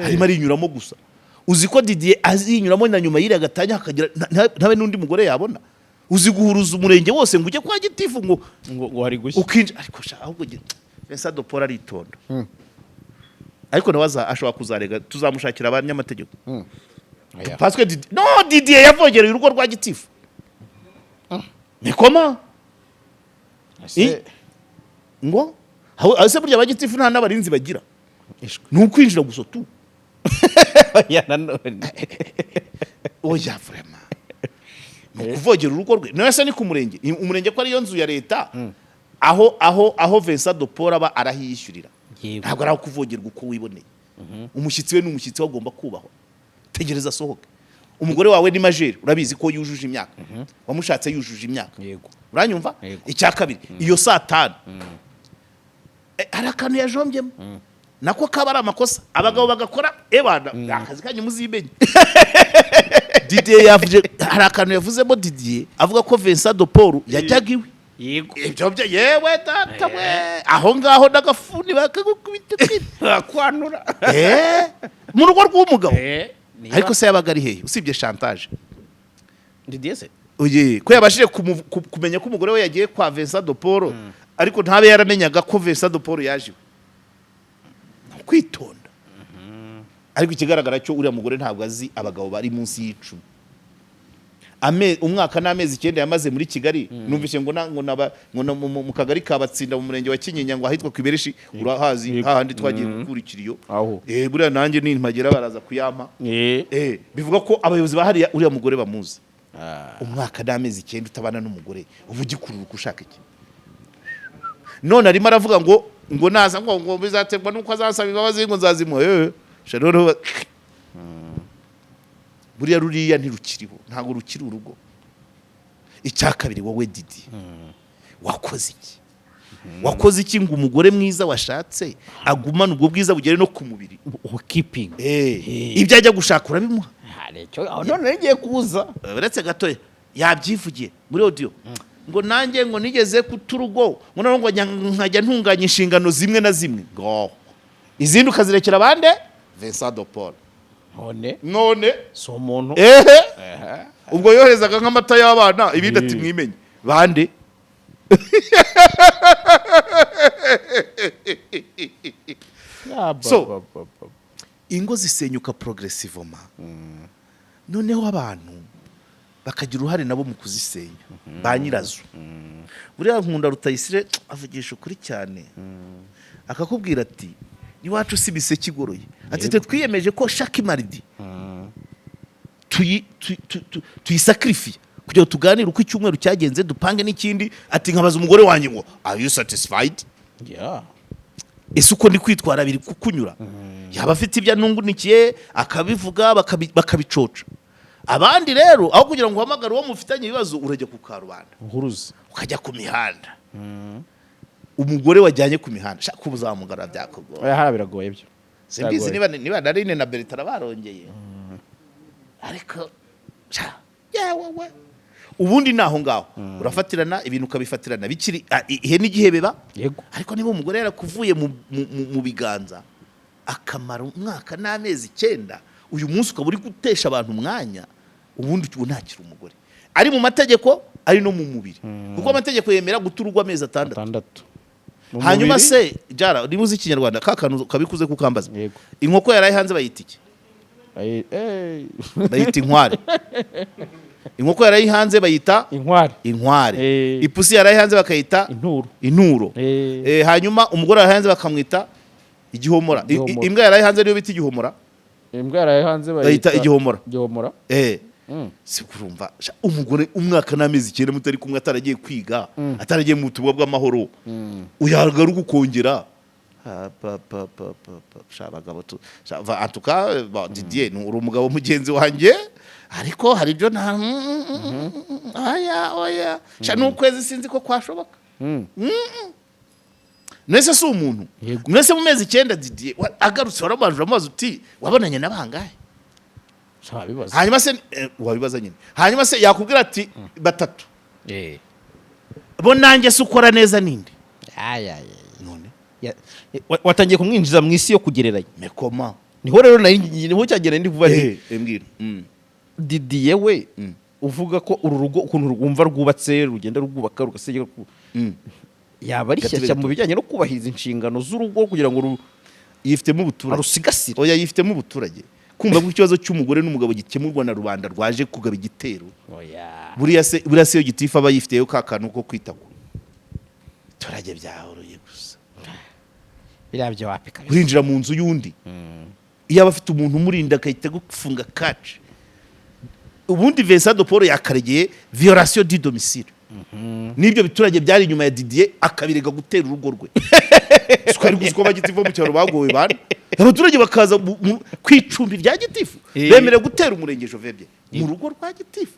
Arimo arinyuramo gusa. Uzi ko Didier azinyuramo na nyuma y'iriya gatanya, hakagira ntabe n'undi mugore yabona? Uzi guhuruza umurenge wose ngo ujye kwa gitifu ngo ngo hari gushya. Ukinjira. Ariko sha, ahubwo Vincent de Paul aritonda, ariko nawe ashobora kuzarega, tuzamushakira abanyamategeko. Oya. Parce que Didier, no, Didier yavogereye urugo rwa gitifu, ni koma. Ese ngo aho se burya abagitifu nta n'abarinzi bagira? Ishwe. Ni ukwinjira gusa tu. Oya nanone. Oya, vraiment, ni ukuvogera urugo rwe. Nawe se ni ku murenge, umurenge ko ariyo nzu ya leta, aho Vincent de Paul aba arahiyishyurira. Ntabwo ari aho kuvogerwa uko wiboneye. Umushyitsi we ni umushyitsi we, agomba kubahwa. Tegereza asohoke. Umugore wawe ni majeur, urabizi ko yujuje imyaka, wamushatse yujuje imyaka. Uranyumva? Yego. Icya kabiri, iyo saa 5 hari akantu yajombyemo, nako kaba ari amakosa abagabo bagakora. Ebana, akazi kanyu muzimenye. Didier yavuze, hari akantu yavuzemo Didier avuga ko Vincent de Paul yajyaga iwe. Ibyo byo, yewe data we, aho ngaho n'agafuni bakagukubita. Kwanura. Mu rugo rw'umugabo. Niba Ariko se yabaga ari hehe usibye chantage? Didier se? Oye, ko yabashije kumenya ko umugore we yagiye kwa Vincent de Paul, ariko ntabe yaramenyaga ko Vincent de Paul yaje iwe. Ni ukwitonda. Ariko ikigaragara cyo, uriya mugore ntabwo azi abagabo bari munsi y'10. Umwaka n'amezi 9 yamaze muri Kigali, numvise ngo na, ngo naba ngo na, mu kagari ka Batsinda, mu murenge wa Kinyinya, ngo ahitwa ku Ibereshi, urahazi? Hahandi twagiye gukura ikiriyo. Aho. Buriya nanjye nimpagera baraza kuyampa. Bivuga ko abayobozi bahariya uriya mugore bamuzi. Umwaka n'amezi 9 utabana n'umugore, uba ugikururuka ushaka iki? None arimo aravuga ngo naza ngo bizaterwa nuko azasaba imbabazi, ngo nzazimuha. Sha noneho buriya ruriya ntirukiriho, ntabwo rukiri urugo. Icya kabiri, wowe Didi wakoze iki? Wakoze iki ngo umugore mwiza washatse agumane ubwo bwiza, bugere no ku mubiri? Keeping. Ibyo ajya gushaka urabimuha? Hari icyo aho none rigiye kuza. Uretse gatoya, yabyivugiye muri audio ngo nanjye ngo nigeze kuturugo, ngo noneho ngo nkajya ntunganya inshingano zimwe na zimwe, ngo izindi ukazirekera abande. Vincent de Paul. None None si umuntu. Ehe, ubwo yoherezaga nk'amata y'abana, ibindi ati mwimenye bande. So, ingo zisenyuka progressivement, noneho abantu bakagira uruhare nabo mu kuzisenya, ba nyirazo. Buriya nkunda Rutayisire, avugisha ukuri cyane, akakubwira ati iwacu si imiseke igoroye, ati twe twiyemeje ko chaque mardi tuyisakirifiye kugira ngo tuganire uko icyumweru cyagenze, dupange n'ikindi. Ati nkabaza umugore wanjye ngo "Are you satisfied?" Ese uko ndi kwitwara biri kukunyura? Yaba afite ibyo anungunikiye akabivuga, bakabicoca. Abandi rero, aho kugira ngo uhamagare uwo mufitanye ibibazo, urajya ku karubanda, Uhuruza. ukajya ku mihanda. Umugore wajyanye ku mihanda, shaka uzamugara, byakugora. Oya, hariya biragoye byo. Simbizi. Biragoye. Niba Narine na Bertrand barongeye, ariko sha, yewe we, ubundi ni aho ngaho urafatirana ibintu, ukabifatirana bikiri ihene igihebeba. Ariko niba umugore yarakuvuye mu biganza akamara umwaka n'amezi 9, uyu munsi ukaba uri gutesha abantu umwanya, ubundi ubu ntakiri umugore, ari mu mategeko, ari no mu mubiri, kuko amategeko yemera guta urugo amezi 6. 6. Mu Hanyuma mubiri? Se jara, niba uzi Ikinyarwanda, ka kantu kabikuze kukambaza. Yego. Inkoko yaraye hanze bayita iki? Ayi-. Bayita inkware. Inkoko yaraye hanze bayita Inkware. inkware. Ipusi yaraye hanze bakayita Inturo. Inturo. Hanyuma umugore yaraye hanze bakamwita igihomora. Igihomora. Imbwa yaraye hanze niyo bita igihomora. Imbwa yaraye hanze Bayita igihomora. Igihomora. Si kurumva sha, umugore umwaka n'amezi 9 mutari kumwe, ataragiye kwiga, ataragiye mu butumwa bw'amahoro, uyagaruka ukongera. Ah, pa, pa, pa, pa, pa. Sha, abagabo tu sha, en tout cas, bon, Didier ni uri umugabo mugenzi wanjye, ariko hari ibyo nta aya oya sha, n'ukwezi sinzi ko kwashoboka. Mwese si umuntu? Yego. Mwese mu mezi 9, Didier agarutse, waramubajije, uramubaza uti wabonanye na bangahe? Sha, bibaza. Hanyuma se wabibaza nyine, hanyuma se yakubwira ati batatu. Bo nanjye se ukora neza ninde? Ay, ay, ay. None Watangiye kumwinjiza mu isi yo kugereranya. Mekoma. Niho rero nari niho cyagera ndi kuvuga nti Mbwira. Didier we, uvuga ko uru rugo ukuntu rwumva rwubatse, rugenda rwubaka rugasenya, yaba ari Gatebe shyashya mu gato. bijyanye no kubahiriza inshingano z'urugo kugira ngo Yifitemo ubuturage. arusigasire? Oya, yifitemo ubuturage, kumva ko ikibazo cy'umugore n'umugabo gikemurwa na rubanda rwaje kugaba igitero. Oya. Buriya se iyo gitifu aba yifiteyo ka kantu ko kwita ku turage, byahoroye gusa. Biriya byo wapi kabisa. Kurinjira mu nzu y'undi, iyo aba afite umuntu umurinda agahita gufunga kaci. Ubundi Vincent de Paul yakaregeye violation du domicile n'ibyo biturage byari inyuma ya Didier, akabirega gutera urugo rwe. Twari kuzi ko abagitifu bo mu cyaro bagowe bana, abaturage bakaza ku icumbi rya gitifu, bemerewe gutera umurenge jovebye mu rugo rwa gitifu,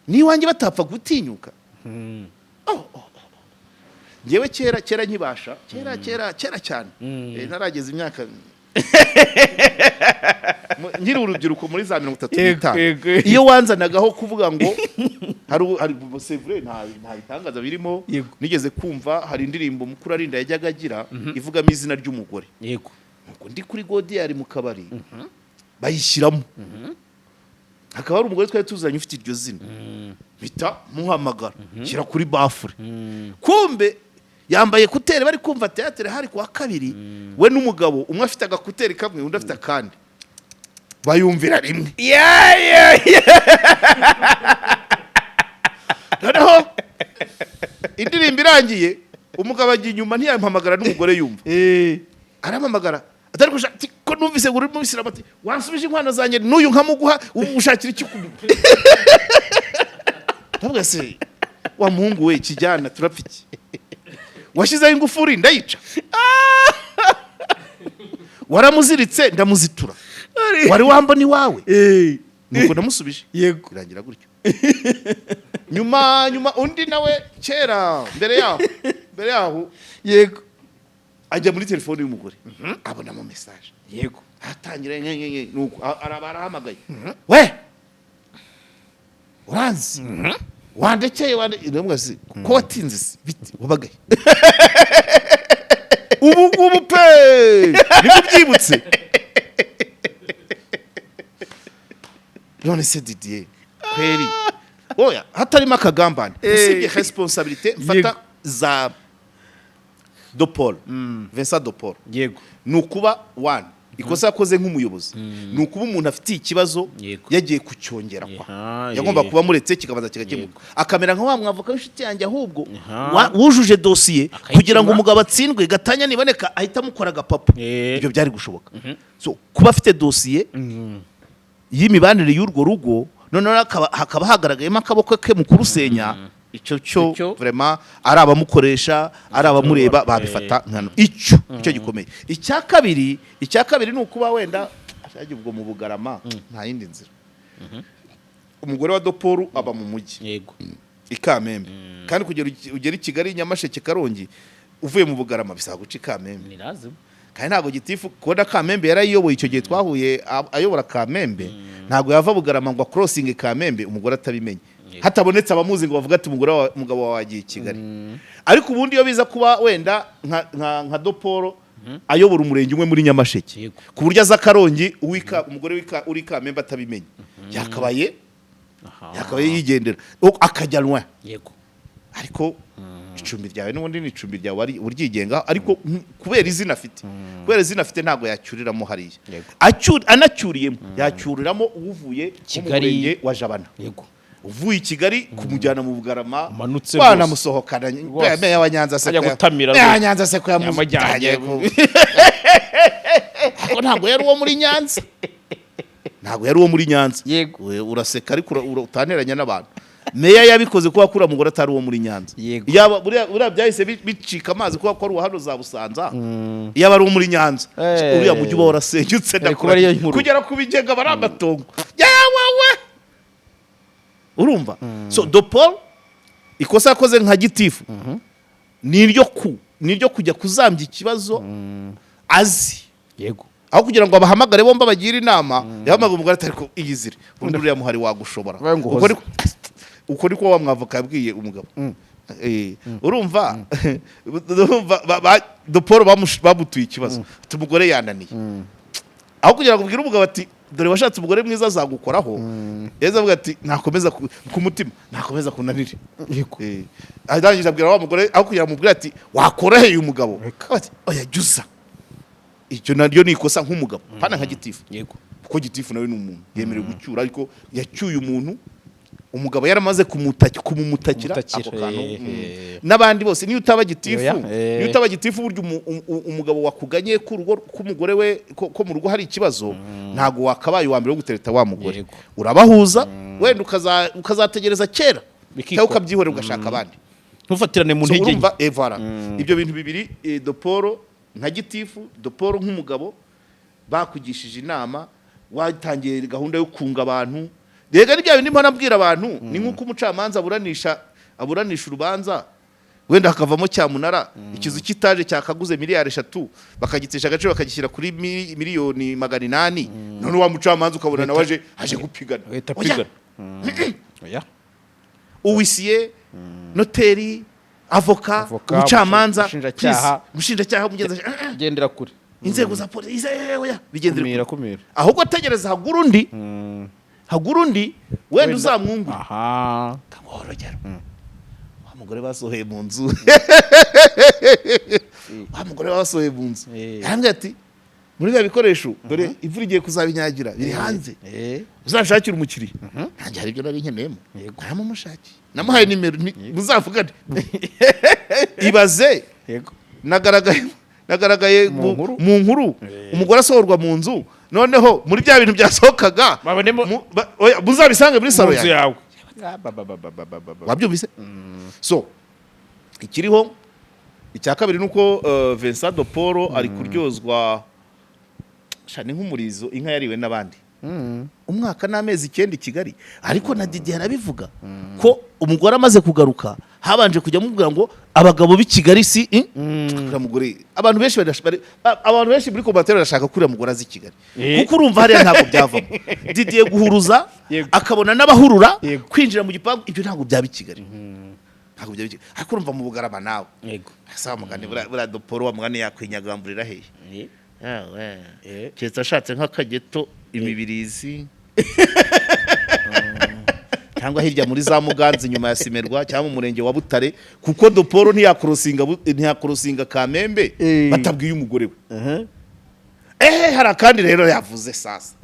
n'iwanjye batapfa gutinyuka. Oh. Njyewe kera kera nkibasha, kera kera kera cyane, ntarageza imyaka, nkiri urubyiruko muri za mirongo itatu n'itanu, iyo wanzanagaho kuvuga ngo hari c'est vrai, nta bitangaza birimo. Nigeze kumva hari indirimbo mukuru arinda yajyaga agira ivugamo izina ry'umugore. Nuko ndi kuri godiyari mu kabari, bayishyiramo, hakaba hari umugore twari tuzanye ufite iryo zina, mpita muhamagara, shyira kuri baffle. Kumbe yambaye écouteurs, bari kumva théâtre, hari kuwa kabiri. We n'umugabo umwe afite agakuteri kamwe, undi afite akandi, bayumvira rimwe. Noneho indirimbo irangiye, umugabo ajya inyuma ntiyampamagara, n'umugore yumva arampamagara, atari gushaka ati ko numvise ngo uri mu Isilamu, ati wansubije inkwano zanjye n'uyu nkamuguha, ubu ushakira iki? Ndavuga se wa muhungu we, kijyana turapfa iki? Washyizeho ingufuri ndayica, waramuziritse ndamuzitura, wari wambona iwawe? Nuko namusubije. Birangira gutyo. Nyuma nyuma undi nawe kera mbere yaho. Mbere yaho ajya muri telefone y'umugore, abonamo message. Atangira nye nye nye, nuko araba arahamagaye: "We, uranzi, wandekeye, wande." Ndamubwira se ko watinze se, biti wabagaye ubu ngubu pe, nibwo byibutse. None se Didier, kweri, oya, hatarimo akagambane, usibye responsabilité mfata za do Paul, Vincent de Paul, ni ukuba one, ikosa yakoze nk'umuyobozi ni ukuba umuntu afitiye ikibazo yagiye kucyongera kwa yagomba kuba amuretse, kikabanza kigakemuka, akamera nka wa mwavoka w'inshuti yanjye ahubwo wujuje dosiye Akayikemura. kugira ngo umugabo atsindwe, gatanya niboneka ahita amukora agapapa. Ibyo byari gushoboka. So kuba afite dosiye y'imibanire y'urwo rugo, noneho hakaba hagaragayemo akaboko ke mu kurusenya, icyo cyo vraiment, ari abamukoresha, ari abamureba, babifata nkano. Icyo gikomeye. Icya kabiri ni ukuba wenda ashajya ubwo mu Bugarama, nta yindi nzira. Umugore wa Doporu aba mu mujyi i Kamembe, kandi kugera ugera i Kigali, Nyamasheke, Karongi, uvuye mu Bugarama bisaba guca i Kamembe. Ni lazima. Kandi ntabwo gitifu kubona Kamembe yarayiyoboye icyo gihe twahuye ayobora Kamembe, ntabwo yava Bugarama ngo acrossinge Kamembe umugore atabimenye, hatabonetse abamuzi ngo bavuge ati umugore wawe, umugabo wawe wagiye i Kigali. Ariko ubundi iyo biza kuba wenda nka Doporo ayobora umurenge umwe muri Nyamasheke, ku buryo aza Karongi, umugore uri Kamembe atabimenye, yakabaye yigendera akajya loin. Ariko icumbi ryawe n'ubundi ni icumbi ryawe, ari uryigenga, ariko kubera izina afite ntabwo yacyuriramo hariya. Anacyuriyemo yacyuriramo uvuye nko mu Kigali. murenge wa Jabana, uvuye i Kigali kumujyana mu Bugarama, Umanutse wanamusohokana. Rwose. Meya wa Nyanza se Ajya ko gutamira Meya wa rwose. Nyanza se ko Yamujyanye. Ariko ntabwo yari uwo muri Nyanza, ntabwo yari uwo muri Nyanza. We, uraseka ariko utanteranya n'abantu. Meya yabikoze kuba kuri mugore atari uwo muri Nyanza. Yaba buriya byahise bicika amazi kuba ko ari uwa hano za Busanza. Yaba ari uwo muri Nyanza, uriya mujyi uba warasenyutse. Yari kuba ariyo nkuru. Kugera ku bigega bari amatongo yewewe, urumva? So do Paul ikosa yakoze nka gitifu ni iryo kujya kuzambya ikibazo azi. Aho kugira ngo abahamagare bombi abagire inama, yahamagara umugore atari ko iyizire, ubundi uriya muhari wagushobora. Babe ngo Uko uhoze. Uko niko wa mwavoka yabwiye umugabo. Urumva do Paul bamutuye ikibazo ati umugore yananiye. Aho kugira ngo ubwire umugabo ati dore washatse umugore mwiza azagukoraho, yahise avuga ati nakomeza ku mutima, nakomeza kunanire. Arangije abwira wa mugore, aho kugira ngo amubwire ati wakoroheye umugabo, ati oya jya uza. Icyo naryo ni ikosa nk'umugabo, pana nka gitifu, kuko gitifu nawe ni umuntu yemerewe gucyura, ariko yacyuye umuntu umugabo yaramaze kumumutakira. Kumutakira, Ako kantu, N'abandi bose, niyo utaba gitifu, Oya, niyo utaba gitifu, burya umugabo wakuganye ko urugo k'umugore we ko mu rugo hari ikibazo, ntabwo wakabaye uwa mbere wo gutereta wa mugore. Urabahuza, wenda ukazategereza kera Bikikora. cyangwa ukabyihorera ugashaka abandi. Ntufatirane mu So, ntege nke. urumva, voilà. Ibyo bintu bibiri, Doporo nka gitifu, Doporo nk'umugabo, bakugishije inama, watangiye gahunda yo kunga abantu. Rega ni bya bindi mpora nabwira abantu, ni nk'uko umucamanza aburanisha urubanza, wenda hakavamo cyamunara, ikizu cy'itaje cyakaguze miliyari 3, bakagitesha agaciro bakagishyira kuri miliyoni 800, none wa mucamanza ukabona nawe aje gupigana. Agahita Oya. apigana. Oya. Uwisiye, noteri, avoka, Avoka, umucamanza, umushinjacyaha. please, umushinjacyaha, umugenzacyaha, Gendera kure. inzego za polisi, oya, bigendere Kumira, kure. kumira. Ahubwo tegereza hagura undi wenda uzamwungure. Kaguha urugero: wa mugore basohoye mu nzu, wa mugore basohoye mu nzu, yarambwiye ati muri bya bikoresho, dore imvura igiye kuzabinyagira, biri hanze, uzanshakire umukiriya. Nanjye hari ibyo nari nkeneyemo, naramumushakiye, namuhaye nimero, muzavugane. Ibaze, nagaragaye Mu nkuru. mu nkuru, umugore asohorwa mu nzu, noneho muri bya bintu byasohokaga Babonemo- oya, muzabisange muri salo Mu nzu yanjye. yawe. Wabyumvise? So ikiriho icya kabiri ni uko Vincent de Paul ari kuryozwa sha, ni nk'umurizo inka yariwe n'abandi, umwaka n'amezi 9 i Kigali. Ariko na Didier arabivuga ko umugore amaze kugaruka Habanje kujya mubwira ngo abagabo b'i Kigali si uriya mugore. Abantu benshi muri commentaire barashaka ko uriya mugore azi i Kigali, kuko urumva hariya ntabwo byavamo. Didier guhuruza, akabona n'abahurura, kwinjira mu gipangu, ibyo ntabwo byaba i Kigali, ntabwo byaba i Kigali. Ariko urumva mu Bugarama nawe, saba mugani buriya doporo wa mugani yakwinyagamburira hehe? Yawe. Keretse ashatse nk'akageto imibirizi, cyangwa hirya muri za Muganza inyuma ya Simerwa, cyangwa mu murenge wa Butare, kuko doporo ntiyakorosinga Kamembe batabwiye umugore we. Hari akandi rero yavuze sasa.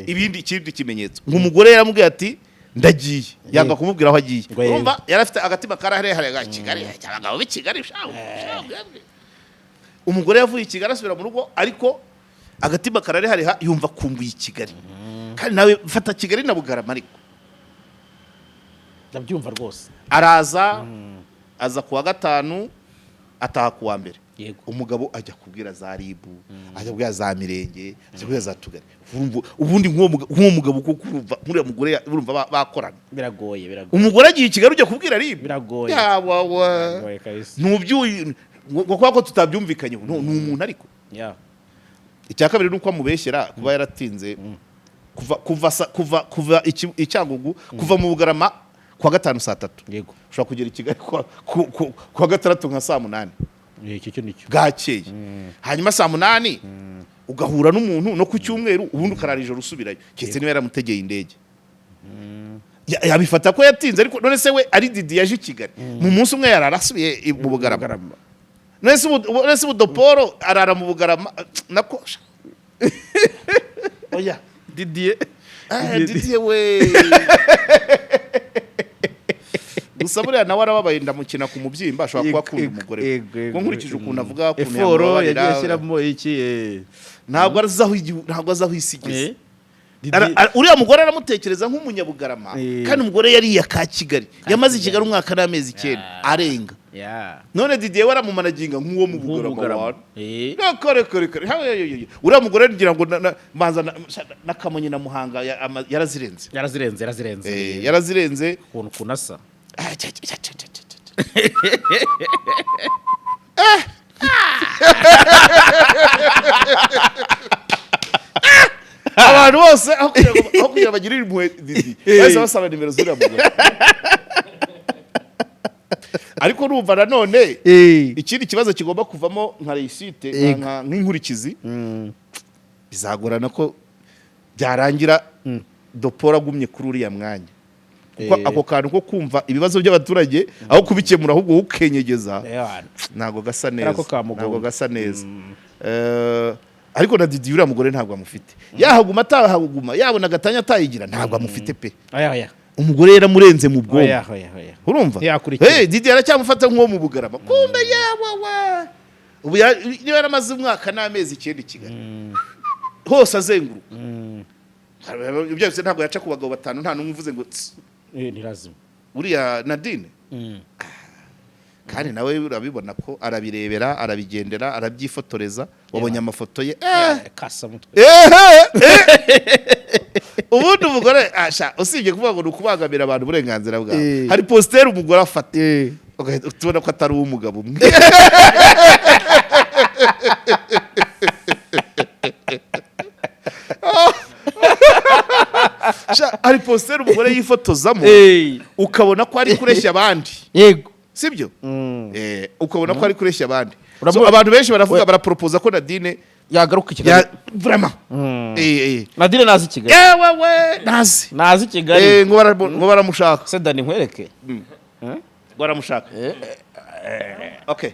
Ibindi, ikindi kimenyetso, ngo umugore yaramubwiye ati ndagiye, yanga kumubwira aho agiye. Ngo yego. Urumva yari afite agatima karaherehare ga Kigali, abagabo b'i Kigali shahu, shahu, shahu. Umugore yavuye i Kigali asubira mu rugo, ariko agatima kararehareha, yumva akumbuye i Kigali. Kandi nawe fata Kigali na Bugarama, ariko Ndabyumva rwose. Araza, aza kuwa gatanu, ataha kuwa mbere. Umugabo ajya kubwira za RIB, ajya kubwira za mirenge, ajya kubwira za tugari. Urumva ubundi nk'uwo mugabo kuko urumva nk'uriya mugore urumva bakorana? Biragoye, biragoye. Umugore agiye i Kigali, ujya kubwira RIB? Biragoye. Yawawa. Biragoye kabisa. Ntubyuye ngo kubera ko tutabyumvikanyeho. No, ni umuntu ariko. Icya kabiri ni uko amubeshyera kuba yaratinze kuva i Cyangugu, kuva mu Bugarama kuwa gatanu saa 3, ushobora kugera i Kigali kuwa gatandatu nka saa 8. Icyo cyo nicyo. Bwakeye, hanyuma saa 8 ugahura n'umuntu no ku cyumweru, ubundi ukarara ijoro usubirayo, keretse niba yaramutegeye indege. Yabifata ko yatinze, ariko none se we ari Didi yaje i Kigali mu munsi umwe yarara asubiye mu Bugarama? Bugarama. None se ubu Doporo arara mu Bugarama nako? Oya. Didier. Didier we, gusa buriya nawe arababaye, ndamukina ku mubyimba, ashobora kuba akunda umugore we. Ngo nkurikije ukuntu avuga, ukuntu Effort yamubabarira, yagiye ashyiramo iki ntabwo azi aho isi igeze. Uriya mugore aramutekereza nk'umunyabugarama, kandi umugore yariye aka Kigali, yamaze i Kigali umwaka n'amezi 9 arenga. None Didier we aramumanaginga nk'uwo mu Bugarama. Nk'ubugarama. Wana. Kare kare kare. Ha, yo, yo, yo. Uriya mugore ngira ngo manza na Kamonyi na Muhanga yarazirenze. Yarazirenze, yarazirenze. Yarazirenze. Ukuntu asa. Ah, cya, cya, cya, cya, cya, cya. Abantu bose aho kugira bagirire impuhwe Didi, bahise basaba nimero z'uriya mugore. Ariko urumva nanone ikindi kibazo kigomba kuvamo nka réussite, nk'inkurikizi, bizagorana ko byarangira Dopora agumye kuri uriya mwanya, kuko ako kantu ko kumva ibibazo by'abaturage aho kubikemura ahubwo ukenyegeza, ntabwo gasa neza. Ko kamugonga. Ntabwo gasa neza. Ariko na Didi uriya mugore ntabwo amufite. Yahaguma atahaguma, yabona agatanya atayigira, ntabwo amufite pe. Oya, oya. Umugore yaramurenze mu bwonko. Oya, oya, oya. Urumva? Ntiyakurikira. Hey, Didi aracyamufata nk'uwo mu Bugarama, kumbe yawawa ubu niba yaramaze umwaka n'amezi 9 i Kigali hose azenguruka, ibyo byose ntabwo yaca ku bagabo batanu nta n'umwe uvuze ngo "Tss." Ntirazima. Uriya Nadine kandi nawe urabibona ko arabirebera, arabigendera, arabyifotoreza, wabonye amafoto ye. Kasa mutwe. Ehe, ubundi umugore asha, usibye kuvuga ngo ni ukubangamira abantu uburenganzira bwabo, hari posture umugore afata ugahita tubona ko atari uw'umugabo umwe. Sha, hari posture umugore yifotozamo ukabona ko ari kureshya abandi. Sibyo? Ukabona ko ari kureshya abandi. So, abantu benshi baravuga, baraporopoza ko Nadine yagaruka i Kigali. Ya vraiment. Nadine nazi i Kigali. Yewe we, nazi. Nazi i Kigali. Ngo baramushaka. Se Dani, nkwereke. Ngo baramushaka, okay.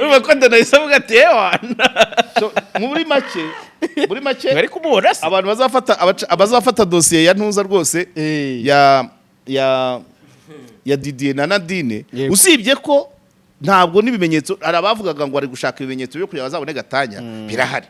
Urumva ko Dani ahise avuga ati ewa. So, muri make Mwari kumubona se? abantu bazafata abazafata dosiye ya ntuza rwose, ya Didier na Nadine, usibye ko ntabwo n'ibimenyetso, hari abavugaga ngo ari gushaka ibimenyetso byo kugira ngo bazabone gatanya, birahari.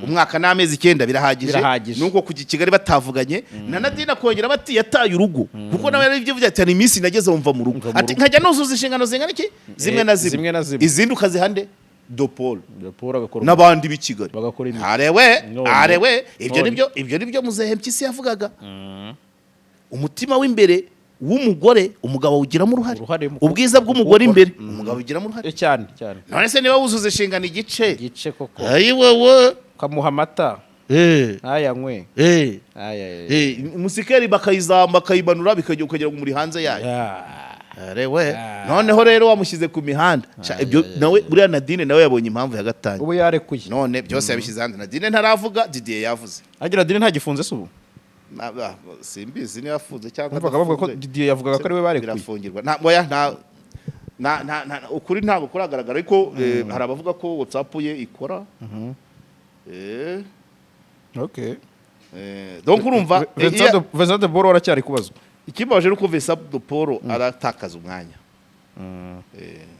Umwaka n'amezi 9 birahagije. Birahagije. Nuko kujya i Kigali batavuganye na Nadine, akongera bati yataye urugo, kuko nawe yari ati hari iminsi nageze wumva mu rugo, Mva mu ati rugo. nkajya nuzuza inshingano zingana iki, zimwe na zimwe, zimwe na zimwe. Izindi ukaziha nde? Dopolo Paul agakora n'abandi b'i Kigali bagakora imiti. Arewe. None. Arewe, ibyo None. nibyo, ibyo nibyo muzehe Mpyisi yavugaga, umutima w'imbere. w'umugore, umugabo awugiramo uruhare. Uruhare mu Ubwiza bw'umugore mu imbere, umugabo awugiramo uruhare. Cyane cyane. None se niba wuzuza inshingano igice, Igice koko. Ayi wowe. Ukamuha amata ntayanywe. Ay, ay, ay. Musikeri bakayizamba, bakayimanura, bikajya ukagira ngo muri hanze yayo. Arewe. Ah. Noneho rero wamushyize ku mihanda. Sha, ibyo nawe buriya Nadine nawe yabonye impamvu ya gatanya. Ubu yarekuye. None byose yabishyize hanze. Nadine ntaravuga, Didier yavuze. Agira Nadine ntagifunze se ubu? Simbizi niba afunze cyangwa Numvaga bavuga ko adafunze. Didier yavugaga ko ari we barekuye. Birafungirwa. Nta, oya, nta ukuri ntabwo kuragaragara, ariko hari abavuga ko WhatsApp ye ikora. Donc urumva Vincent de Paul aracyari kubazwa. Ikibabaje ni uko Vincent de Paul aratakaza umwanya.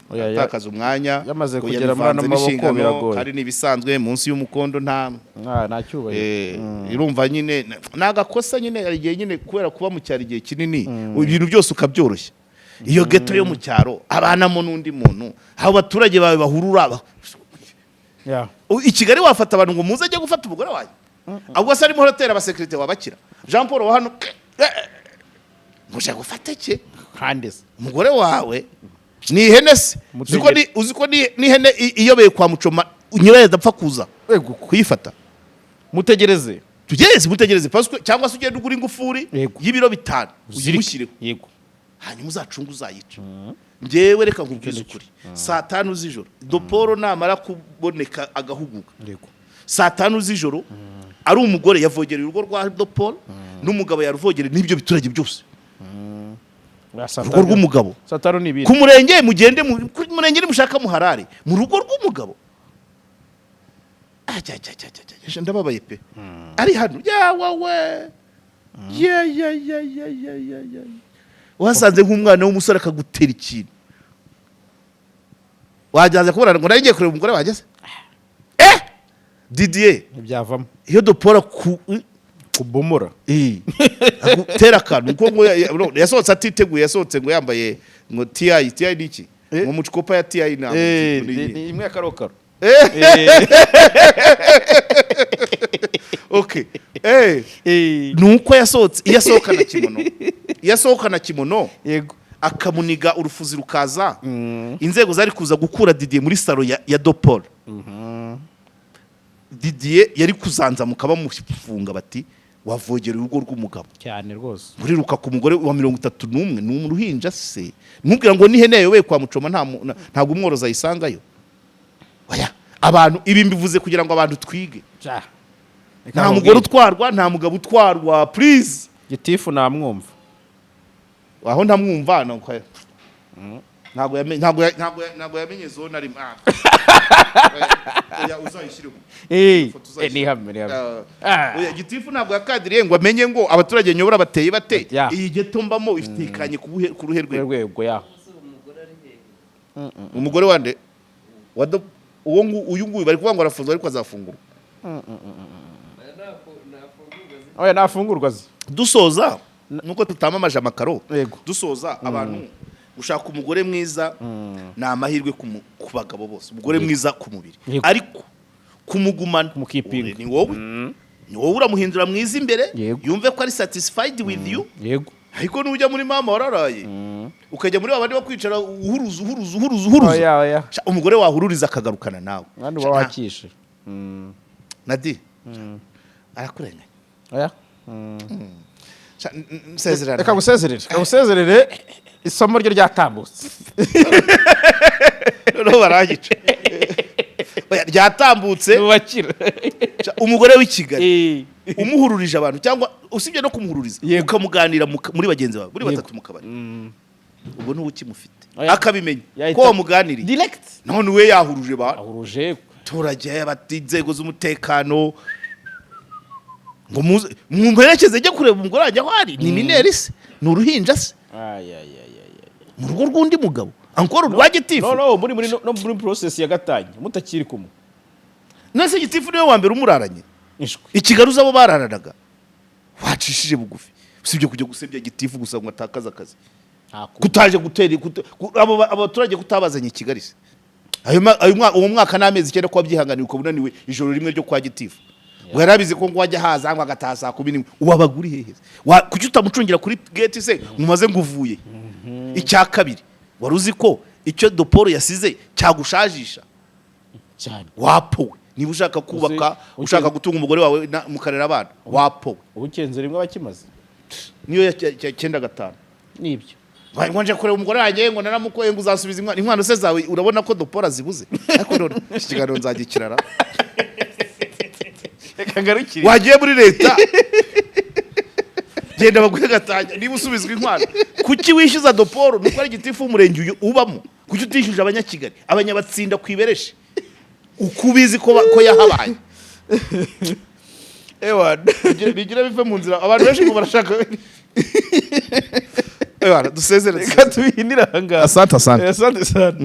Oya, Aratakaza umwanya. yamaze Ngo kugera muri ano yabivanze maboko, n'inshingano, biragoye. Kandi n'ibisanzwe munsi y'umukondo nta Nta cyubahiro. Irumva nyine ni agakosa nyine. Hari igihe nyine kubera kuba mu cyaro igihe kinini, ibintu byose ukabyoroshya. Iyo ghetto yo mu cyaro abanamo n'undi muntu, aho abaturage bawe bahurura I Kigali wafata abantu ngo muze ajye gufata umugore wanjye? Ahubwo se arimo hoteli, abasekirite wabakira Jean Paul wa hano ngo gufata iki? Kandi se Umugore wawe ni ihene se? Uzi ko n'ihene iyobeye kwa mucoma nyirayo adapfa kuza kuyifata? Mutegereze. Tugereze, mutegereze paswe, cyangwa se ugende ugura ingufuri y'ibiro 5, uyimushyireho, hanyuma uzacunge uzayica. Njyewe reka nkubwize ukuri, saa 5 z'ijoro Doporo namara kuboneka agahuguka, saa 5 z'ijoro ari umugore yavogereye urugo rwa Doporo n'umugabo yaruvogereye n'ibyo biturage byose, urugo rw'umugabo. Saa 5 ni ibindi. Ku murenge mugende, ku murenge nimushaka muharare mu rugo rw'umugabo. Ajya, ajya, ajya, ajya, ajya, ndababaye pe. Ari hano yawawe ye ye ye ye ye ye ye, wasanze nk'umwana w'umusore akagutera ikintu, wajyaza kubona ngo nari ngiye kureba umugore wanjye se? Didier, Ntibyavamo. iyo Dopora ku Kubomora. Agutera akantu kuko ngo no, yasohotse atiteguye, yasohotse ngo yambaye ngo TI. TI ni iki? Ngo mucikopa ya TI ntabwo nzi Ni imwe ya karokaro. Okay, ni uko yasohotse. Iyo asohokana kimono, iyo asohokana kimono, akamuniga urufuzi rukaza, inzego zari kuza gukura Didier muri salon ya Dopol. Didier yari kuzanzamuka bamufunga, bati wavogera urugo rw'umugabo. Cyane rwose. Uriruka ku mugore wa 31, ni uruhinja se? Ntubwira ngo n'ihene yayobeye kwa mucoma ntabwo umworozi ayisangayo. Oya, abantu, ibi mbivuze kugira ngo abantu twige. Nta mugore utwarwa, nta mugabo utwarwa, please. Gitifu namwumva. Aho ntamwumva nuko ntabwo yamenye zone arimo. Ah. Oya, uzayishyireho. Ifoto uzayishyire. Ni hamwe, ni hamwe. Ah. Oya, gitifu ntabwo yakadiriye ngo amenye ngo abaturage nyobora bateye bate. Ya. Iyi ghetto mbamo itekanye ku ruhe rwego? Rwego ya. Umugore wande? Uwo uyu nguyu bari kuvuga ngo arafunzwe, ariko azafungurwa. Oya, nafungurwa ze. Dusoza, nuko tutamamaje amakaro. Dusoza, abantu, gushaka umugore mwiza ni amahirwe ku bagabo bose, umugore mwiza ku mubiri, ariko kumugumana Kumukipinga. ni wowe uramuhindura mwiza imbere, yumve ko ari satisfied with you. Ariko nujya muri mama wararaye, ukajya muri babandi bo kwicara uhuruza, uhuruza, uhuruza, uhuruza, Oya, oya. Sha, umugore wahururiza akagarukana nawe. Kandi Sha, uba wakishe. Nadi arakurenganya. Oya. Sha, nsezerana. Reka gusezerere, reka gusezerere, isomo ryo ryatambutse. Noneho barangica. Oya, ryatambutse. Nubakira. Sha, umugore w'i Kigali umuhururije abantu, cyangwa usibye no kumuhururiza, ukamuganira muri bagenzi bawe muri batatu mu kabari, ubwo ntuba ukimufite. Oya. Akabimenya Yahita ko wamuganiriye. Direct. None we yahuruje ba Ahuruje. Abaturage bati inzego z'umutekano ngo muze mumperekeze njye kureba umugore wanjye aho ari. Ni mineur se? Ni uruhinja se? Ay ay ay ay. Mu rugo rw'undi mugabo, ankora urwa gitifu. No, muri no muri process ya gatanya mutakiri kumwe. None gitifu niwe wa mbere umuraranye? Ishwi. I Kigali uzi abo bararanaga? Wacishije bugufi, usibye kujya gusebya gitifu gusa ngo atakaze akazi, kutaje gutera abo abaturage kutabazanye i Kigali se? Ayo uwo mwaka n'amezi 9 kuba byihanganiye, ukaba unaniwe ijoro rimwe ryo kwa gitifu. Ngo yarabizi ko ngo wajya haza ngo agataha saa 11. Wabaga uri hehe? Kuki utamucungira kuri gate se mumaze ngo uvuye? Icya kabiri, wari uzi ko icyo Doporo yasize cyagushajisha? Cyane. Wapowe. Niba ushaka kubaka, ushaka gutunga umugore wawe mukarera abana, wapowe. Ubukenze rimwe abakimaze. Niyo ya 95. Nibyo. Ngo nje kureba umugore wanjye, ngo naramukoye, ngo uzasubiza inkwano. Inkwano se zawe urabona ko Dopora zibuze? Ariko none iki kiganiro nzagikirara. Reka ngarukire. Wagiye muri leta, genda baguhe gatanya niba usubizwa inkwano. Kuki wishyuza Doporo nuko ari gitifu w'umurenge uyu ubamo? Kuki utishyuje Abanyakigali, Abanyabatsinda ku ibereshe, uko ubizi ko ko yahabaye? Ewana. Bigire bive mu nzira. Abantu benshi ngo barashaka. Ewana, dusezere. Reka tubihinire aha ngaha. Asante, asante. Asante sana.